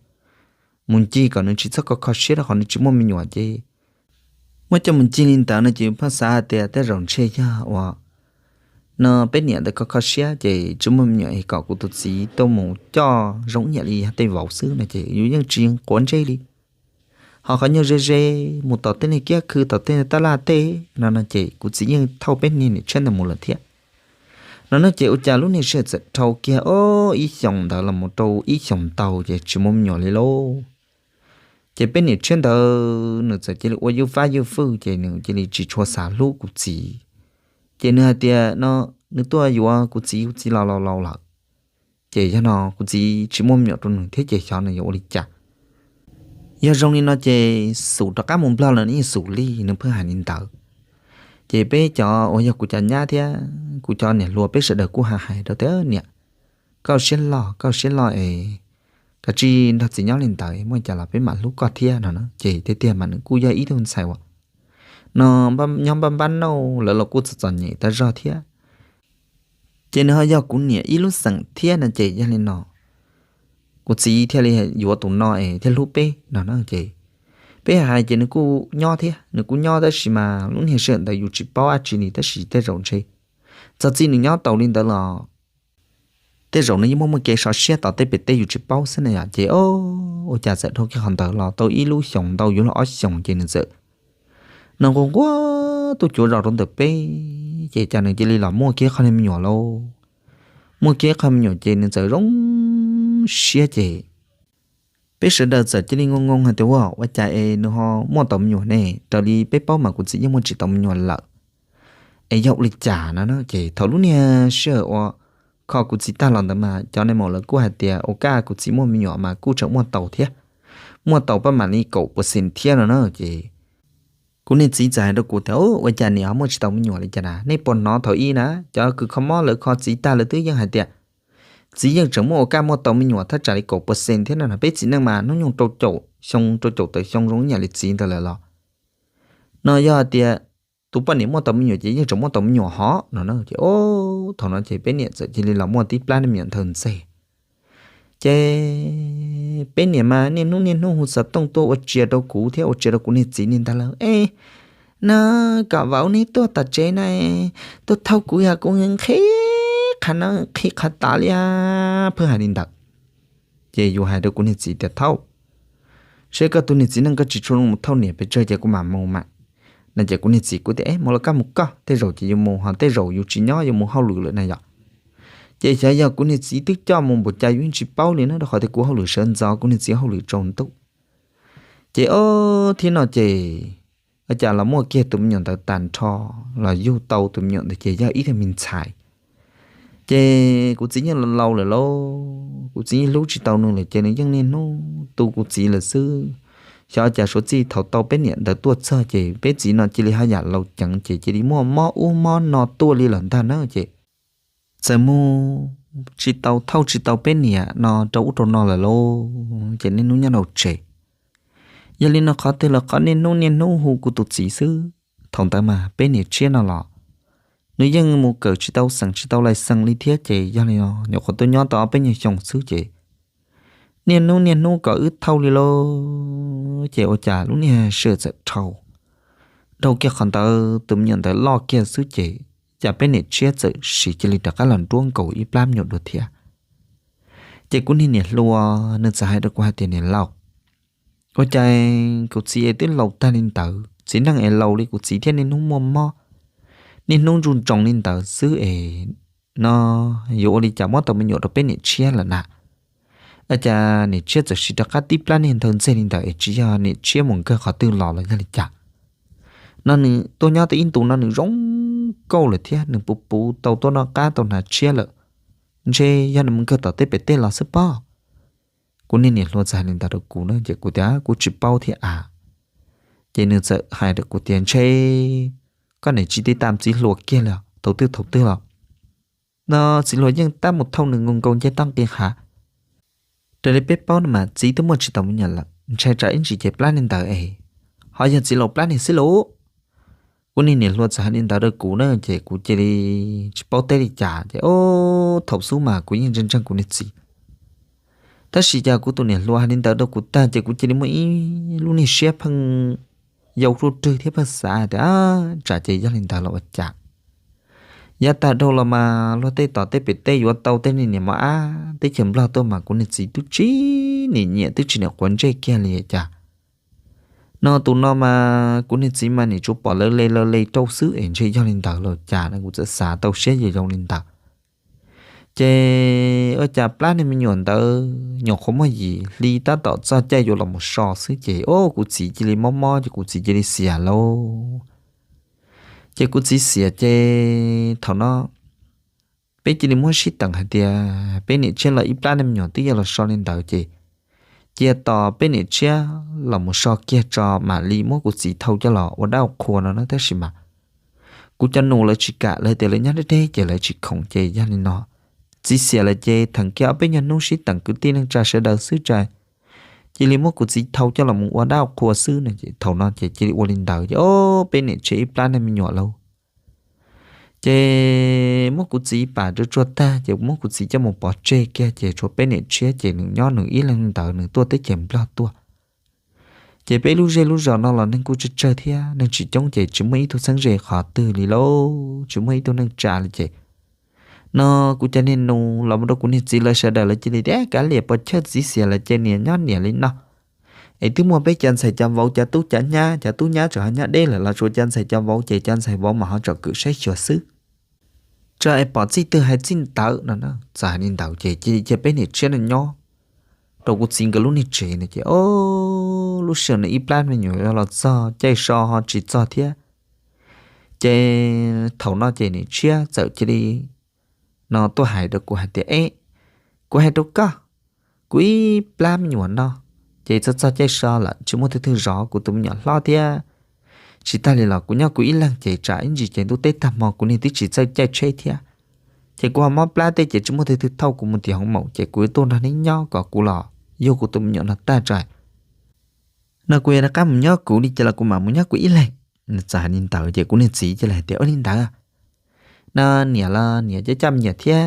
mus ncig kom nws tsis txhob kho kho siab rau qhov nws tsis muaj me nyuam ces muab coj mus ncig li ntawd no ces yus pheej xav hais tias tej zaum ntshe yog uas no peb niam ntawd kho kho siab ces tsis muaj me nyuam es kom kuv tus txiv tuaj mus coj zoo ib yam li yog tej vauv xwb no ces yus yeej tsis quav ntsej li. Ho qhov nyuag ze ze mus tom tej niag kiab khw tom tej niag tab laj tej no no ces kuv txiv yeej thauj peb niag niam tshiab ntawd mus lawm thiab. No no ces ua cas lub niag sij hawm txawm dhau kiag o ib xyoos ntawd los mus rau ib xyoos ntau ces tsis muaj me nyuam li lauj. Ces peb niam tshiab ntawd nws txawm cia li ua ywj fab ywj fwj ces nws cia li tsis tshua xav hlub kuv txiv. Ces nws hais tias no nws tuaj yuav kuv txiv, kuv txiv laus laus laus lawm. Ces yog no kuv txiv tsis muaj me nyuam rau nws thiab ces xyov nws yuav ua li cas. Yog zoo li no ces xum rov qab mus Nplog los nws yeej xum li, nws pheej hais li ntawd. Ces peb cov uas yog kuv cov nyab thiab kuv cov niam hluas peb sawv daws kuj hais hais rau tias niam, koj siab loj, koj siab loj es koj tsis nrog txiv nyob li ntawd, muaj cas los peb mam hlub koj thiab no na. Ces tiag tiag mas nws kuj yog ib tug ntxhais uas no nyob npab npab nauj, lawv los kuj txom txom nyem tag zog thiab. Ces nws ho yog kuv niam ib lub xeem thiab no ces yog li no kuv txiv thiaj li yuav tus no es thiaj hlub peb no na. Ces peb hais hais ces nws kuj nyob thiab, nws kuj nyob tab sis mas lub niag sij hawm ntawd yus tsis paub dab tsi li tab sis tej zaum ntshe txog txij nws nyob tau li ntawd los tej zaum nws yeej muaj muaj kev sov siab tom tej pem tej yus tsis paub xwb na yom. Ces o, ua cas txawm dhau kiag qhov ntawd los tau ib lub xyoos ntau yuav luag ob xyoos ces nws txawm nws nquag nquag tuaj cuav zos rau ntawm peb, ces cas nws cia li los muaj kiag qhov me nyuam lauj. Muaj kiag qhov me nyuam ces nws txawm zoo siab ces peb sawv daws txawm cia li noo noo hais tias ua ua cas es nws ho muaj tau me nyuam ne, raws li peb paub mas kuv txiv yeej muaj tsis tau me nyuam lawm, es yog ua li cas no na. Ces thaum lub niag sij hawm uas kho kuv txiv tag los ntawd mas cov neeg maum lawv kuj hais tias ua kaj kuv txiv muaj me nyuam mas kuj tseem muaj tau thiab, muaj tau pab mam li kaum percent thiab no na. Ces kuv niag txiv txawm hais rau kuv tias ua cas niam ho muaj tsis tau me nyuam li cas na, nej puas hnov thaum ub na cov kws kho mob lawv kho txiv tag lawv twb yeej hais tias txiv yeej tseem muaj ua kaj muaj tau me nyuam thaj tsam li kaum percent thiab no. Peb txiv neej mas hnub nyoog rau caum xyoo rau caum tawm xyoo zoo ib yam li txiv ntawd lawm los no yog hais tias tus poj niam muaj tau me nyuam ces yeej tseem muaj tau me nyuam hov no na. Ces o, thaum no ces peb niam txawm cia li los muaj tib plab niag me nyuam ntawd ntxiv. Ces peb niam mas niaj hnub niaj hnub hu xov tooj tuaj ua tsia rau kuv thiab ua tsia rau kuv niag txiv niag ntag lauj. Es no kom vauv neb tuaj tom tsev na, tuaj thauj kuv yog kuv nqhis qhov no nqhis qhov tod li, pheej hais li ntawd. Ces yus hais rau kuv niag txiv tias thauj, seb koj tus niag txiv neej koj tsis tshua zoo mus thauj niam pes tsawg ces kuv mam mus mas no. Ces kuv niag txiv kuj tias es mus los koj mus koj, tej zaum ces yus mus ho tej zaum yus tsis nyob yus mus hauj lwm lawm na yom. Ces xyov yog kuv niag txiv twb coj mus npaum cas yus yeej tsis paub li na, rau qhov tias kuv hauj lwm sawv ntxov kuv niag txiv hauj lwm tsaus ntuj. Ces o, thiab no ces ua cas los muaj kiag tus me nyuam ntawd tag nrho, los yug tau tus me nyuam ntawd ces yog ib tug me ntxhais. Ces kuv txiv yeej laus lawm lauj, kuv txiv yeej hlub tsis tau nws lawm ces nws yeej niaj hnub tu kuv txiv lawm xwb. Xyov cas suav txij thaum tau peb niam ntawd tuaj txog ces peb txiv no cia li haj yam laus ceev ces cia li muaj mob ub mob no tuaj li lawm ntag na. Ces txawm mus tsis tau thauj tsis tau peb niam no rau ub rau no lawm lauj, ces niaj hnub nyob hauv tsev. Yog li no qhov twg los qhov niaj hnub niaj hnub hu kuv tus txiv xwb. Thaum ntawd mas peb niam tshiab no los nws yeej mus kawm tsis tau xeem tsis tau lais xees li thiab ces yog li no nyuam qhuav tuaj nyob tau ob peb nyuag xyoo xwb ces niaj hnub niaj hnub kom wb thauj li lauj. Ces ua cas lub niag sij hawm txawm dhau, dhau kiag qhov ntawd tus me nyuam ntawd loj kiag xwb ces cas peb niam tshiab txawm siv cia li rov qab los nruab nkaus ib plab me nyuam dua thiab. Ces kuv niag niam hluas nws txawm hais rau kuv hais tias niam laus, ua cas kuv txiv es twb laus tag li ntawd, txiv neej es laus li kuv txiv thiab niaj hnub muaj mob, niaj hnub nruj nroos li ntawd xwb es no yuav ua li cas muab tau me nyuam rau peb niam tshiab lawm na? Ua cas niam tshiab txawm siv rov qab tib plab niag ntawd ntxiag li ntawd es tsis yog niam tshiab mus nkawg qhov twg los los yog li cas? No nws tuaj nyob tau ib ntus no nws zoo nkauj lawm thiab nws puv puv tau tuaj noj qab tau hnav tshiab lawm, ntshe yog nws mus nkawg tom tej pem tej los xwb pob. Kuv niag niam hluas txawm hais li ntawd rau kuv na ces kuv tias kuv tsis paub thiab a. Ces nws txawm hais rau kuv tias ntshe koj niam tsis tib tam txiv hluas kiag li thaum twg thaum twg los no txiv hluas yeej tab mus thauj nws nkaus nkaus ncej toj nqis hav. Raws li peb paub no mas txiv twb muaj tsis tau me nyuam lawm ntshai tsam ib ntsis ces plab niag ntawd es ho yog txiv laus plab niag xwb lauj. Kuv niag niam hluas txawm hais li ntawd rau kuv na ces kuv cia li tsis paub teb li cas ces o, thaum xub mas kuv yeej ntseeg ntseeg kuv niag txiv. Tab sis cas kuv tus niam hluas hais li ntawd rau kuv tag ces kuv cia li muaj ib lub niag siab pheej yau ruj rwg thiab pheej xav tias tsam ces yog li ntawd los ua cas. Yav tag dhau los mas luag tej tom tej pem tej yuav tau tej niag niam mos ab teb chaws Nplog tuaj mas kuv niag txiv twb tsis nim nyiam twb tsis nim quav ntsej kiag li cas. No tus no mas kuv niag txiv mas nim tsuas pom lawv le lawv le rau xwb es ntshe yog li ntawd los cas no kuv txawm xav tau siab yau yau li ntawd. Ces ua cas plab niag me nyuam ntawd nyuam qhuav muaj yim hli tab tom txog caij yuav los mus so xwb ces o kuv txiv cia li mob mob ces kuv txiv cia li xiam lauj. Ces kuv txiv xiam ces thaum no peb cia li muab sib teem hais tias peb niam tshiab los ib plab niag me nyuam twb yuav los so li ntawd ces cia tos peb niam tshiab los mus so kiag tso mam li muab kuv txiv thau coj los ua dab ua qhua no na. Tab sis mas kuv cov nus lawv tsis kam, lawv tias lawv nyob deb deb ces lawv tsis khoom ces yog li no txiv xiam lawm ces theem kiag ob peb nyuag hnub sib teem kwv tij neej tsa sawv daws xwb tsa cia li muab kuv txiv thau coj los mus ua dab ua qhua xwb no. Thaum no ces cia li ua li ntawd ces o peb niam tshiab ib plab niag me nyuam lauj. Ces muab kuv txiv pam tsuag tsuag tag ces muab kuv txiv coj mus pov tseg kiag ces tshuav peb niam tshiab ces nws nyob nws ib leeg ntawd nws tuaj teb chaws Nplog tuaj. Ces peb lub zej lub zos no los neeg kuj tsawg tsawg thiab neeg tsis coob ces tsis muaj ib tug txheeb ze qhov twg li lauj, tsis muaj ib tug neej tsa li ces No kuv cov niag nus los mus rau kuv niag txiv lawv sawv daws lawv cia li tias kav liam pos chawj txiv xiam lawm ces niam nyob niam li no. Es twb muaj peb cov ntxhais cov vauv cov tub cov nyab, cov tub nyab tseem ho nyab deb lawm los tshuav cov ntxhais cov vauv ces cov ntxhais vauv mas ho tsom kwm saib xyuas xwb. Tso es pom txij twg hais txij ntawd no, txawm hais li ntawd ces cia li cia peb niam tshiab no nyob rau kuv txiv nkawd lub niag tsev no ces o, lub sij hawm no ib plab me nyuam los txog caij so ho tsis txog thiab. Ces thaum no ces niam tshiab txawm cia li no tuaj hais rau kuv hais tias e, kuv hais rau koj, kuv ib plab me nyuam no ces txog txog caij so lawm tsis muaj twg twg zov kuv tus me nyuam hlob thiab. Tsis tag li los kuv nyob kuv ib leeg ces tsam ib ntsis ces ntuj teb tag hmo kuv niag twb tsis txawj caij tsheb thiab. Ces kuv ho mob plab tej ces tsis muaj twg twg thauj kuv mus tim hoov maum ces kuv yuav tuaj nrog neb nyob kom kuv los yug kuv tus me nyuam no tag tso no kuv yuav rov qab mus nyob kuv li ces los kuv mam mus nyob kuv ib leeg. Txawm hais li ntawd ces kuv niag txiv cia li hais tias ua li ntawd no, niam los niam coj coj me nyuam thiab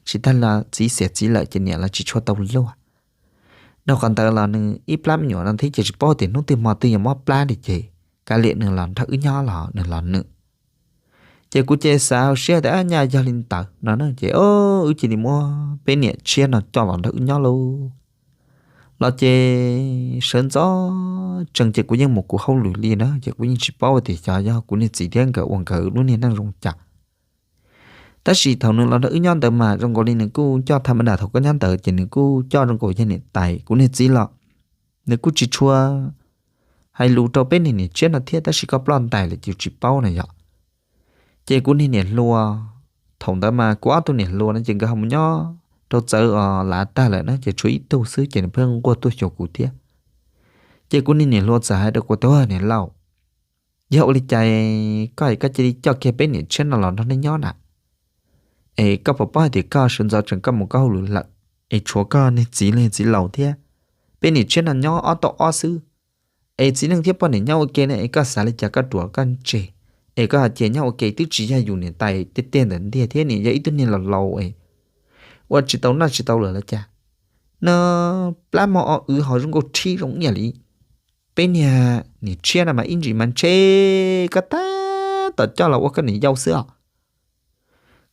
tsis tag los txiv xiam txiv lawm ces niam los tsis tshua tau luag. Rau qhov ntawd los nws ib plab me nyuam no thiab ces tsis paub tias hnub twg hmo twg yuav mob plab li ces kav liam nws los nrog wb nyob los nws los nws. Ces kuv cia li xav hauv siab tias nyaj yog li ntawd no ces wb cia li muab peb niam tshiab no coj los nrog wb nyob lauj. Los ces sawv ntxov tsees ces kuv yeej mus kuv hauj lwm li na ces kuv yeej tsis paub tias xyov yog kuv niag txiv thiab nkawd ua nkawd lub niag neej zoo cas. Tab sis thaum nws los nrog wb nyob ntawd mas zoo nkaus li nws kuj coj tham ma dam thaum koj nyob ntawd ces nws kuj coj zoo nkaus yog niam tais. Kuv niag txiv los nws kuj tsis tshua hais lus rau peb niag niam tshiab no thiab tab sis koj ploj ntais lawm ces tsis paub na yom. Ces kuv niag niam hluas, thaum ntawd mas kuv ob tug niam hluas no ces nkawd ho mus nyob rau txawv os lav tag lawm na ces tshuav ib tug xwb ces nws pheej nquag tuaj xyuas kuv thiab. Ces kuv niag niam hluas txawm hais rau kuv tias niam laus, yog ua li cas koj es koj cia li coj kiag peb niam tshiab no los nrog nej nyob na? Es koj puas paub hais tias koj sawv ntxov tsees koj mus koj hauj lwm lawm, es tshuav koj niag txiv los yog txiv laus thiab, peb niam tshiab no nyob ob tau ob xwb. Es txiv neej thiab poj niam nyob ua ke ne es koj xav li cas koj ruam koj ntseg, es koj ho cia nyob ua ke twb tsis yog yus niam tais tiag tiag ntawm ntiag thiab nim yog ib tug niag laus laus es ua tsis tau noj tsis tau lawm los cas. No plab mo o wv ho zoo nkauj rhib zoo ib yam li peb niag niam tshiab no mas ib ntsis mas ntshe koj tab tom coj los ua koj niam yau xwb os.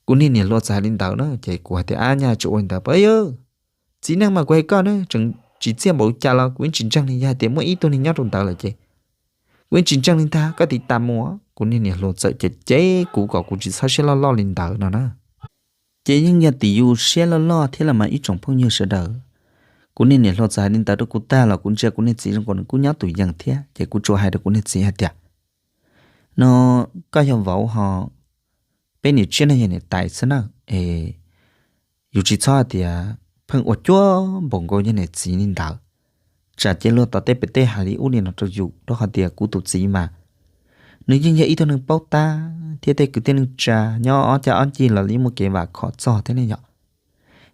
Kuv niag niam hluas txawm hais li ntawd na ces kuv hais tias ab nyaj tsis ua li ntawd pab yawg, txiv neej mas kuv hais koj na tseem tsis txiaj npaum cas los kuv yeej tsis ntseeg li yog hais tias muaj ib tug neeg nyob rau ntawd lawm ces kuv yeej tsis ntseeg li ntag koj tiv tas mus. Kuv niag niam hluas txawm cem cem kuv kom kuv tsis txhob siab loj loj li ntawd no na. Ces yeej yog tim yus siab loj loj thiab los mas ib tsoom phooj ywg sawv daws. Kuv niag niam hluas txawm hais li ntawd rau kuv tag los kuv ntsia kuv niag txiv zoo nkaus nws kuj nyob tus yees thiab ces kuv tsuas hais rau kuv niag txiv hais tias no koj yog vauv ho peb niam tshiab no yog niam tais xwb na, es yus tsis txhob hais tias pheej ua cuag npaum nkaus yog niam txiv li ntawd, tsam ces luag tom tej pem tej hais li ub li no rau yus rau qhov tias kuv tus txiv mas nws yeej yog ib tug neeg paub tab thiab tej kwv tij neej tsa nyob ob cag ob ncig los yeej muaj kev vam khom txog thiab ne yom.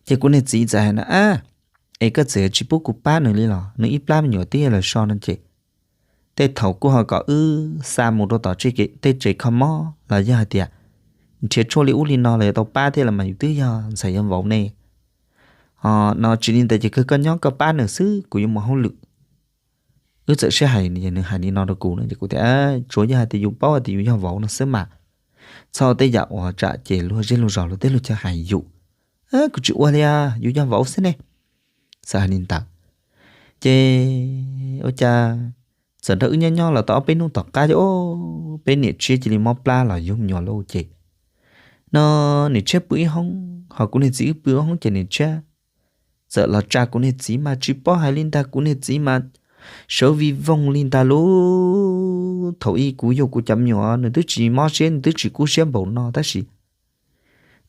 Ces kuv niag txiv txawm hais na ab, es koj txawm tsis pub kuv pab nws li los nws ib plab me nyuam twb yog lawm so no ces tej thaum kuj ho kom wb xa mus rau tom tej tsev kho mob los yog hais tias nrhiav tshuaj li ub li no los yuav tau pab thiab los mas yus twb yog ntxhais yog vauv ne. Ho no tsis li ntawd ces kawg koj nyob koj pab nws xwb kuv yuav mus hauj lwm. Wb txawm sib hais nws hais li no rau kuv no ces kuv tias tsuav yog hais tias yus paub hais tias yus yog vauv no xwb mas txhob tej yam uas tsam ces luag zej luag zos luag tej luag chaw hais yus. Kuv tsis ua li, yus yog vauv xwb ne. Txawm hais li ntawd ces ua cas txawm nrog wb nyob nyob los tau ob peb hnub tom qab ces peb niam tshiab cia li mob plab los yug me nyuam lauj ces no niam tshiab pw ib hoob ho kuv niag txiv wb pw ib hoob ces niam tshiab txawm los tsa kuv niag txiv mas tsis paub hais li ntag kuv niag txiv mas sawv vij voog li ntag lauj. Thaum ub kuv yug kuv cov me nyuam nws twb tsis mob siab nws twb tsis kub siab npaum no tab sis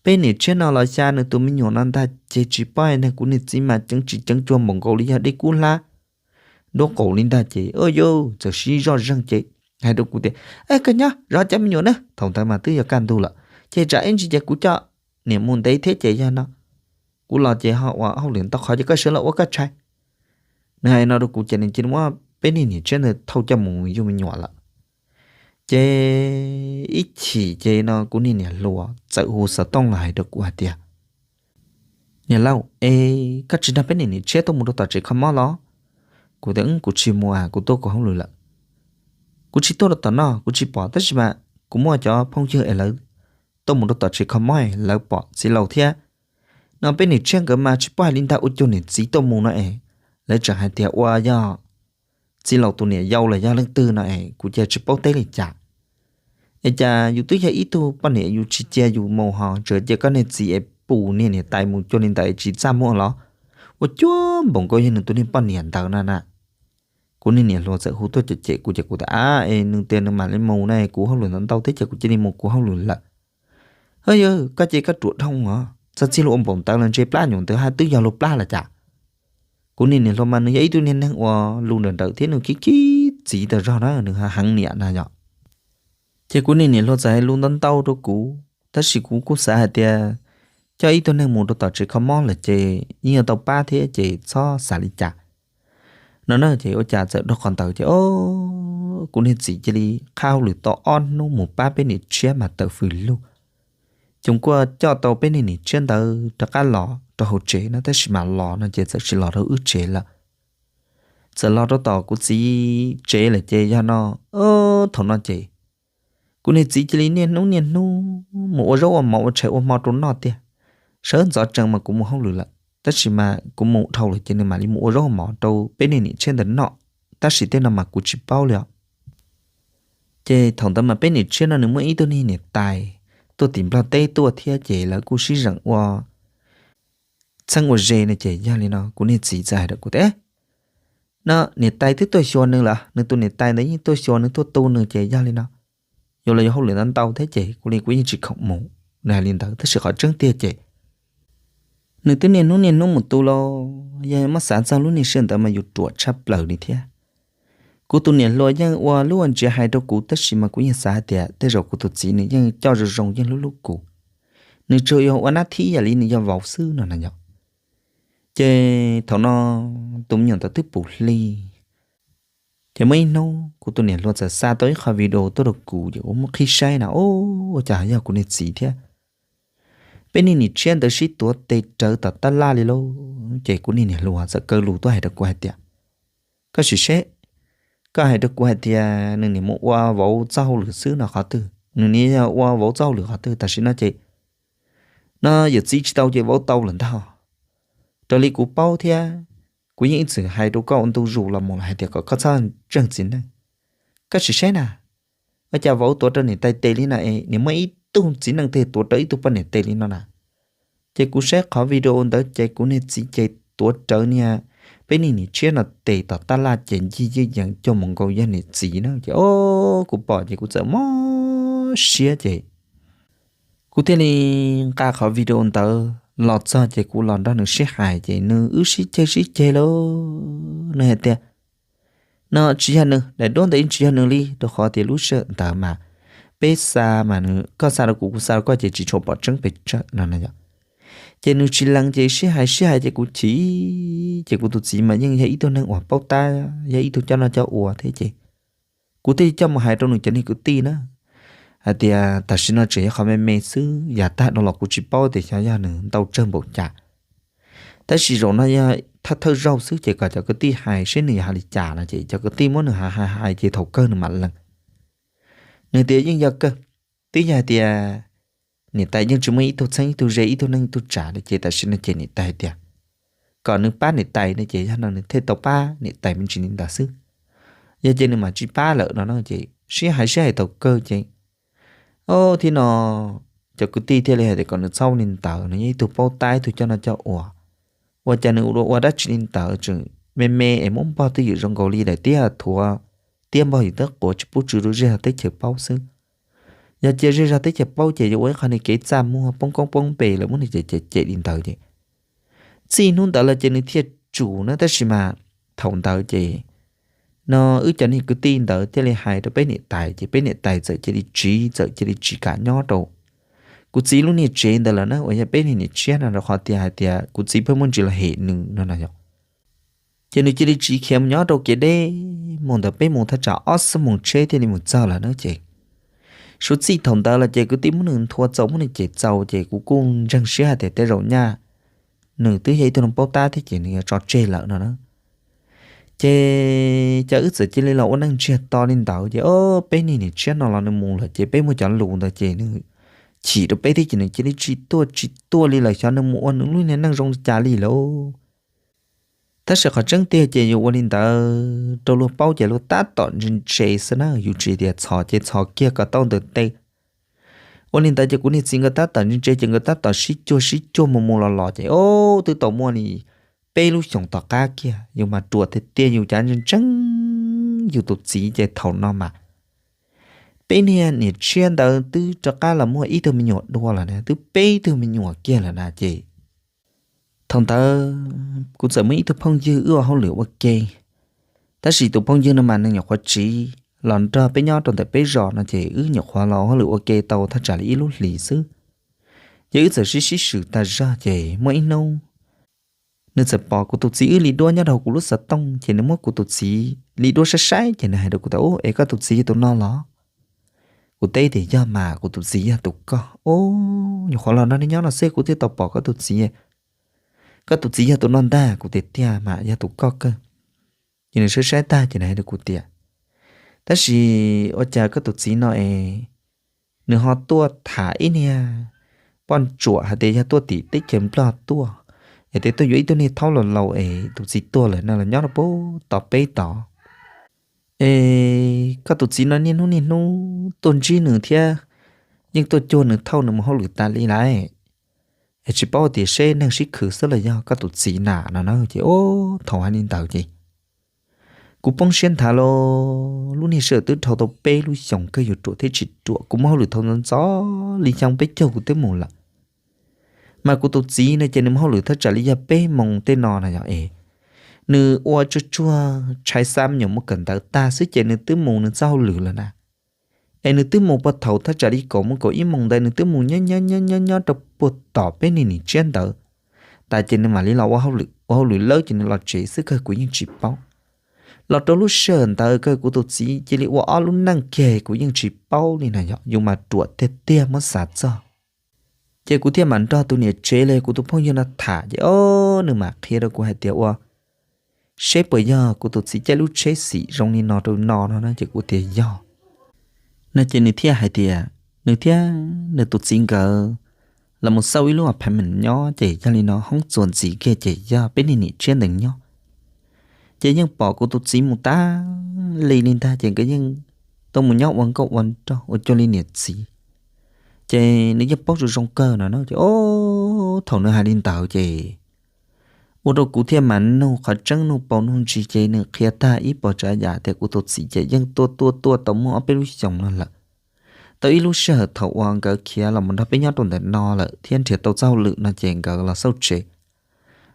peb niam tshiab no los xya nws tus me nyuam no ntag ces tsis paub hais ntag kuv niag txiv mas ceev tsis ceev cuag npaum nkaus li yog dej kub hlab nruab qaum li ntag ces o yus txawm sib zoj zeeg ces hais rau kuv tias koj nyob zov cov me nyuam na, thaum ntawd mas twb yuav kaj ntug lawm ces tsam ib ntsis ces kuv coj niam mus ntev thiab ces yog no kuv los ces ho ua hauj lwm ntau qhov ces koj sawv los ua koj tshais. Nws hais no rau kuv ces nws cia li muab peb niag niam tshiab ntawd thauj coj mus yug me nyuam lawm. Ces ib chim ces no kuv niag niam hluas txawm hu xov tooj los hais rau kuv hais tias niam lauj, es koj tsis nrog peb niam niam tshiab tuaj mus rau tom tsev kho mob los? Kuv tias kuv tsis mus, kuv tuaj kuv hauj lwm lawm. Kuv tsis tuaj rau tom no kuv tsis pom tab sis mas kuv muaj cov phooj ywg es lawv tuaj mus rau tom tsev kho mob es lawv pom txiv laus thiab. No peb niam tshiab nkawd mas tsis paub hais li ntag, ua cuag niam txiv tuaj mus no es lawv tseem hais tias ua yog txiv laus tus niam yau los yog leej twg no es kuv cia tsis paub teb li cas. Es cas yus twb yog ib tug poj niam yus tsis cia yus mus ho tseem cia koj niag txiv es pum niag niam tais mus cuag li ntawd es tsis txaj muag los? Ua cuag npaum nkaus yog nws tus niag poj niam ntawd no na. Kuv niag niam hluas txawm hu tuaj cem cem kuv ces kuv tias, ab, es nws tias nws mam li mus na, kuv hauj lwm ntau ntau thiab ces kuv cia li mus kuv hauj lwm lawm. Hwb, yog koj ces koj ruam dhau os, txog txij luag ua npaum ntawd los ntse plab nyuam ntawd haj twb yog luag plab los cas. Kuv niag niam hluas mas nws yog ib tug niag neeg uas lus nrawm nrawm thiab nws khib khib txiv tas zog na, nws heev niam na yom. Ces kuv niag niam hluas txawm hais lus ntau ntau rau kuv, tab sis kuv kuj xav hais tias coj ib tug neeg mus rau tom tsev kho mob lawm ces yeej yuav tau pab thiab ces txhob xav li cas no na. Ces ua cas txawm dhau qhov ntawd ces o, kuv niag txiv cia li qhab hauj lwm tau ob hnub mus pab peb niam tshiab mas tawm fws lug. Ces kuj coj tau peb niag niam tshiab ntawd rov qab los rau hauv tsev no, tab sis mas los no ces txawm tsis los rau wb tsev lawm, txawm los rau tom kuv txiv tsev lawm ces yog no, thaum no ces kuv niag txiv cia li niaj hnub niaj hnub mus ua zaub ua mov ua tshais ua hmo rau noj tiag. Sawv ntxov tsees mas kuv mus hauj lwm lawm, tab sis mas kuv mus dhau lawm ces nws mam li mus ua zaub ua mov rau peb niag niam tshiab ntawd noj, tab sis tej no mas kuv tsis paub li os. Ces thaum ntawd mas peb niam tshiab no nws muaj ib tug niag niam tais tuaj tim Nplog teb tuaj thiab ces lawv kuj sib zeem ua txheeb ua ze no ces yog li no kuv niag txiv txawm hais rau kuv tias, no niam tais twb tuaj xyuas nws lawm, nws tus niam tais ntawd yeej tuaj xyuas nws tuaj tu nws ces yog li no, yuav los yuav hauj lwm ntau ntau thiab ces kuv li kuv yeej tsis khoom mus. Nws hais li ntawd tab sis qhov tseeb tiag ces nws twb niaj hnub niaj hnub mus tu los, yog muab xav txog lub niag sij hawm ntawd mas yus ruam tshaj plaws li thiab. Kuv tus niam hluas yeej ua lub ua ntsiav hais rau kuv tab sis mas kuv yeej xav hais tias tej zaum kuv tus txiv nws yeej coj zoo zoo yeej hlub hlub kuv, nws tsuas yog ua nab thib yam li nws yog vauv xwb no na yom. Ces thaum no tus me nyuam ntawd twb puv hli, ces muaj ib hnub kuv tus niam hluas txawm xa tau ib qho video tuaj rau kuv ces kuv muab qhib saib na, ua cas yog kuv niag txiv thiab peb niag niam tshiab ntawd sib tuav tes rawv tom tab laj li lauj. Ces kuv niag niam hluas txawm kaw lus tuaj hais rau kuv hais tias, koj sim seb, koj hais rau kuv hais tias nws niam mus ua vauv txoj hauj lwm xwb no qhov twg, nws niam yog ua vauv txoj hauj lwm qhov twg tam sim no ces, no yawm txiv tsis tau ces vauv tau lawm ntag. Raws li kuv paub thiab, kuv yeej ib txwm hais rau koj ua ntu zus los mus hais tias kom koj txhob ntseeg txiv neej. Koj sim saib na, ua cas vauv tuav rau niam tais tes li no es niam muaj ib tug txiv neej twg tuav rau ib tug poj niam tes li no na. Ces kuv saib qhov video ntawd ces kuv niag txiv ces tuav rawv niag peb niag niam tshiab no tes tom tab laj ces ncig ywj yees cuag mus nkaus yog niam txiv na ces o, kuv pom ces kuv txawm mob siab ces kuv thiaj li nqa qhov video ntawd los txog ces kuv los nrog nws sib hais ces nws wb sib ceg sib ceg lauj, nws hais tias, no tsis yog nws, daim duab ntawd yeej tsis yog nws li, rau qhov tias lub sij hawm ntawd mas peb xa mas nws, koj xa rau kuv, kuv xa rau koj ces tsis tshua pom tseeb pes tsawg no na yom. Ces nws tsis lees ces sib hais sib hais ces kuv chim, ces kuv tus txiv mas yeej yog ib tug neeg uas paub tab, yog ib tug coj noj coj ua thiab ces kuv thiaj li coj mus hais rau nws cov niag kwv tij na, hais tias tam sim no tseem yog qhov me me xwb, yav tag dhau los kuv tsis paub tias xyov yog nws ntau tsawg npaum cas. Tab sis zaum no yog thawj thawj zaug xwb ces kom cov kwv tij hais seb nws yuav hais li cas no ces cov kwv tij muab nws hais hais hais ces thaum kawg nws mam lees. Nws tias yeej yog kawg, twb yog hais tias niam tais yeej tsis muaj ib tug txheeb ib tug ze ib tug neej ib tug tsav li ces tam sim no ces niam tais hais tias kom nws pab niam tais no ces yog no nws thiaj tau pab niam tais me ntsis li ntawd xwb. Yog ces nws mam tsis pab lawm no no ces sib hais sib hais thaum kawg ces o, thiab no cov kwv tij thiaj li hais tias kom nws txhob ua li ntawd, nws yog ib tug paub tab ib tug coj noj coj ua. Ua cas nws ua ua dab tsi li ntawd tseem me me es muab npog twj ywm zoo nkaus li daim tiab thuav, tiab npog ywm twb quav tsis pub tsw rau zej zog teb chaws paub xwb. Yog cia zej zog teb chaws paub ces yuav ua ib qho niag kev txaj muag poob koob poob npe lawm muab nws cem cem cem li ntawd ces txij hnub ntawd los ces nws thiaj tsum na, tab sis mas thaum ntawd ces no wb cov niag kwv tij ntawd thiaj li hais rau peb niam tais ces peb niam tais txawm cia li tsiv, txawm cia li tsis kam nyob rau kuv txiv lub niag tsev ntawd lawm na, uas yog peb niag niam tshiab no, rau qhov tias hais tias kuv txiv pheej muaj ntsis los hem nws no no yom. Ces nws cia li tsiv khiav mus nyob rau kev deb mus ntawd, peb mus thaj tsam ob xuab moos tsheb thiaj li mus txog lawm na ces suav txij thaum ntawd los ces kwv tij muab nws nthua txaus muab nws cem txaus ces kuv kuj ntseeg siab hais tias tej zaum nyaj nws twb yog ib tug neeg paub tab thiab ces nws yuav tso tseg lawm no na. Ces cas wb txawm cia li los ua neej ntsiag to li ntawd ces o, peb niag niam tshiab no los nws mus lawm ces peb muaj cov lus ntawd ces nws chim rau peb thiab ces nws cia li tsis tuaj tsis tuaj li lawm, xyov nws mus ua nws lub niag neej zoo li cas li lauj. Tab sis qhov tseeb tiag ces yus ua li ntawd rau luag paub ces luag tab tom ntse ntse xwb na, yus tsis tias txhos ces txhos kiag kom tau ntawm tes. Ua li ntawd ces kuv niag txiv nkawd tab tom ntse ntse ces nkawd tab tom sib cuag sib cuag mus mus los los ces o, twb tau muaj li peb lub xyoos tom qab kiag, yus mas ruam tiag tiag, yus cav ntseeg ntseeg yus tus txiv ces thaum no mas peb niag niam tshiab ntawd twb rov qab los muaj ib tug me nyuam dua lawm na, twb peb tug me nyuam kiag lawm na ces thaum ntawd kuv txawm muaj ib tug phooj ywg wb ua hauj lwm ua ke, tab sis tus phooj ywg no mas nws nyuam qhuav tsiv los nrog peb nyob rau ntawm peb zos no ces wb nyuam qhuav los ua hauj lwm ua ke tau thaj tsam li ib lub hlis xwb. Ces wb txawm sib sib swm tas zog ces muaj ib hnub nws txawm pom kuv tus txiv wb li duab nyob rau kuv lub xov tooj ces nws muab kuv tus txiv li duab saib saib ces nws hais rau kuv tias, Ub, es koj tus txiv yog tus no los? Kuv teb tias, Yog mas, kuv tus txiv yog tus koj. Ub, nyuam qhuav los nrog nej nyob no xwb kuv thiaj tau pom koj tus txiv. Koj tus txiv yog tus no ntag. Kuv tias, Tiag mas, yog tus koj kawg. Ces nws saib saib tag ces nws hais rau kuv tias, Tab sis ua cas koj tus txiv no es nws ho tuaj tham ib niag poj ntsuam hais tias yog tuaj tim teb chaws Nplog tuaj, es tias tuaj yuav ib tug niag thaub laus laus es tus txiv tuag lawm no los nyob rau pem tom peb tod. Es koj tus txiv no niaj hnub niaj hnub tuaj ntsib nws thiab yeej tuaj cuag nws thauj nws mus hauj lwm tas li lawm. Es tsis paub tias seb neeg sib khwv xwb los yog koj tus txiv na no na. Ces ub, thaum hais li ntawd ces kuv poob siab nthav lauj. Lub niag sij hawm twb dhau tau peb lub xyoos kawg, yus ruam thiab tsis ruam, kuv muaj hauj lwm thaum ntxov ntxov li xyoo peb caug kuv twb mus lawm. Mas kuv tus txiv no ces nws muaj hauj lwm thaj tsam li yog peb moos tej no na yog es nws ua tsuag tsuag tshais xa me nyuam mus kawm ntawv tag xwb ces nws twb mus nws txoj hauj lwm lawm na. Es nws twb mus puag thaum thaj tsam li kaum moos kaum ib moos ntawd nws twb mus nyob nyob nyob nyob nyob rau puag tom peb niag niam tshiab ntawd tas ces nws mam li los ua hauj lwm, ua hauj lwm lawm ces nws los tsev xwb kawg kuv yeej tsis paub. Los rau lub sij hawm ntawd kawg kuv tus txiv cia li ua ob lub neej kiag kuv yeej tsis paub li na yog, yus mas ruam tiag tiag muab xav txog. Ces kuv thiaj mam nrog tus niam tsev los kuv tus phooj ywg no tham ces o, nws mam qhia rau kuv hais tias ua seb puas yog kuv tus txiv caij lub tsheb xim zoo li no rau no no na ces kuv tias yog. No ces nws thiaj hais tias nws thiab nws tus txiv nkawd los mus xauj ib lub apartment nyob ces yog li no hoob txuas ntxiv kiag ces yog peb niag niam tshiab ntawd nyob. Ces yeej pom kuv tus txiv mus tas li li ntag ces nkawd yeej tuaj mus nyob ua nkauj ua nraug ua cuag li niam txiv. Ces nws yeej paub zoo zoo kawg no na ces o, thaum nws hais li ntawd ces ua rau kuv thiaj mam nug qhov tseeb nug paus nug ntsis ces nws qhia tag ib puas tsav yam tias kuv tus txiv ces yeej tuaj tuaj tuaj tau muaj ob peb lub xyoos no lawm. Tau ib lub sij hawm thaum uas nkawd khiav los mus nrog peb nyob rau ntawm no lawm thiab nrhiav tau txoj hauj lwm no ces nkawd los xauj tsev,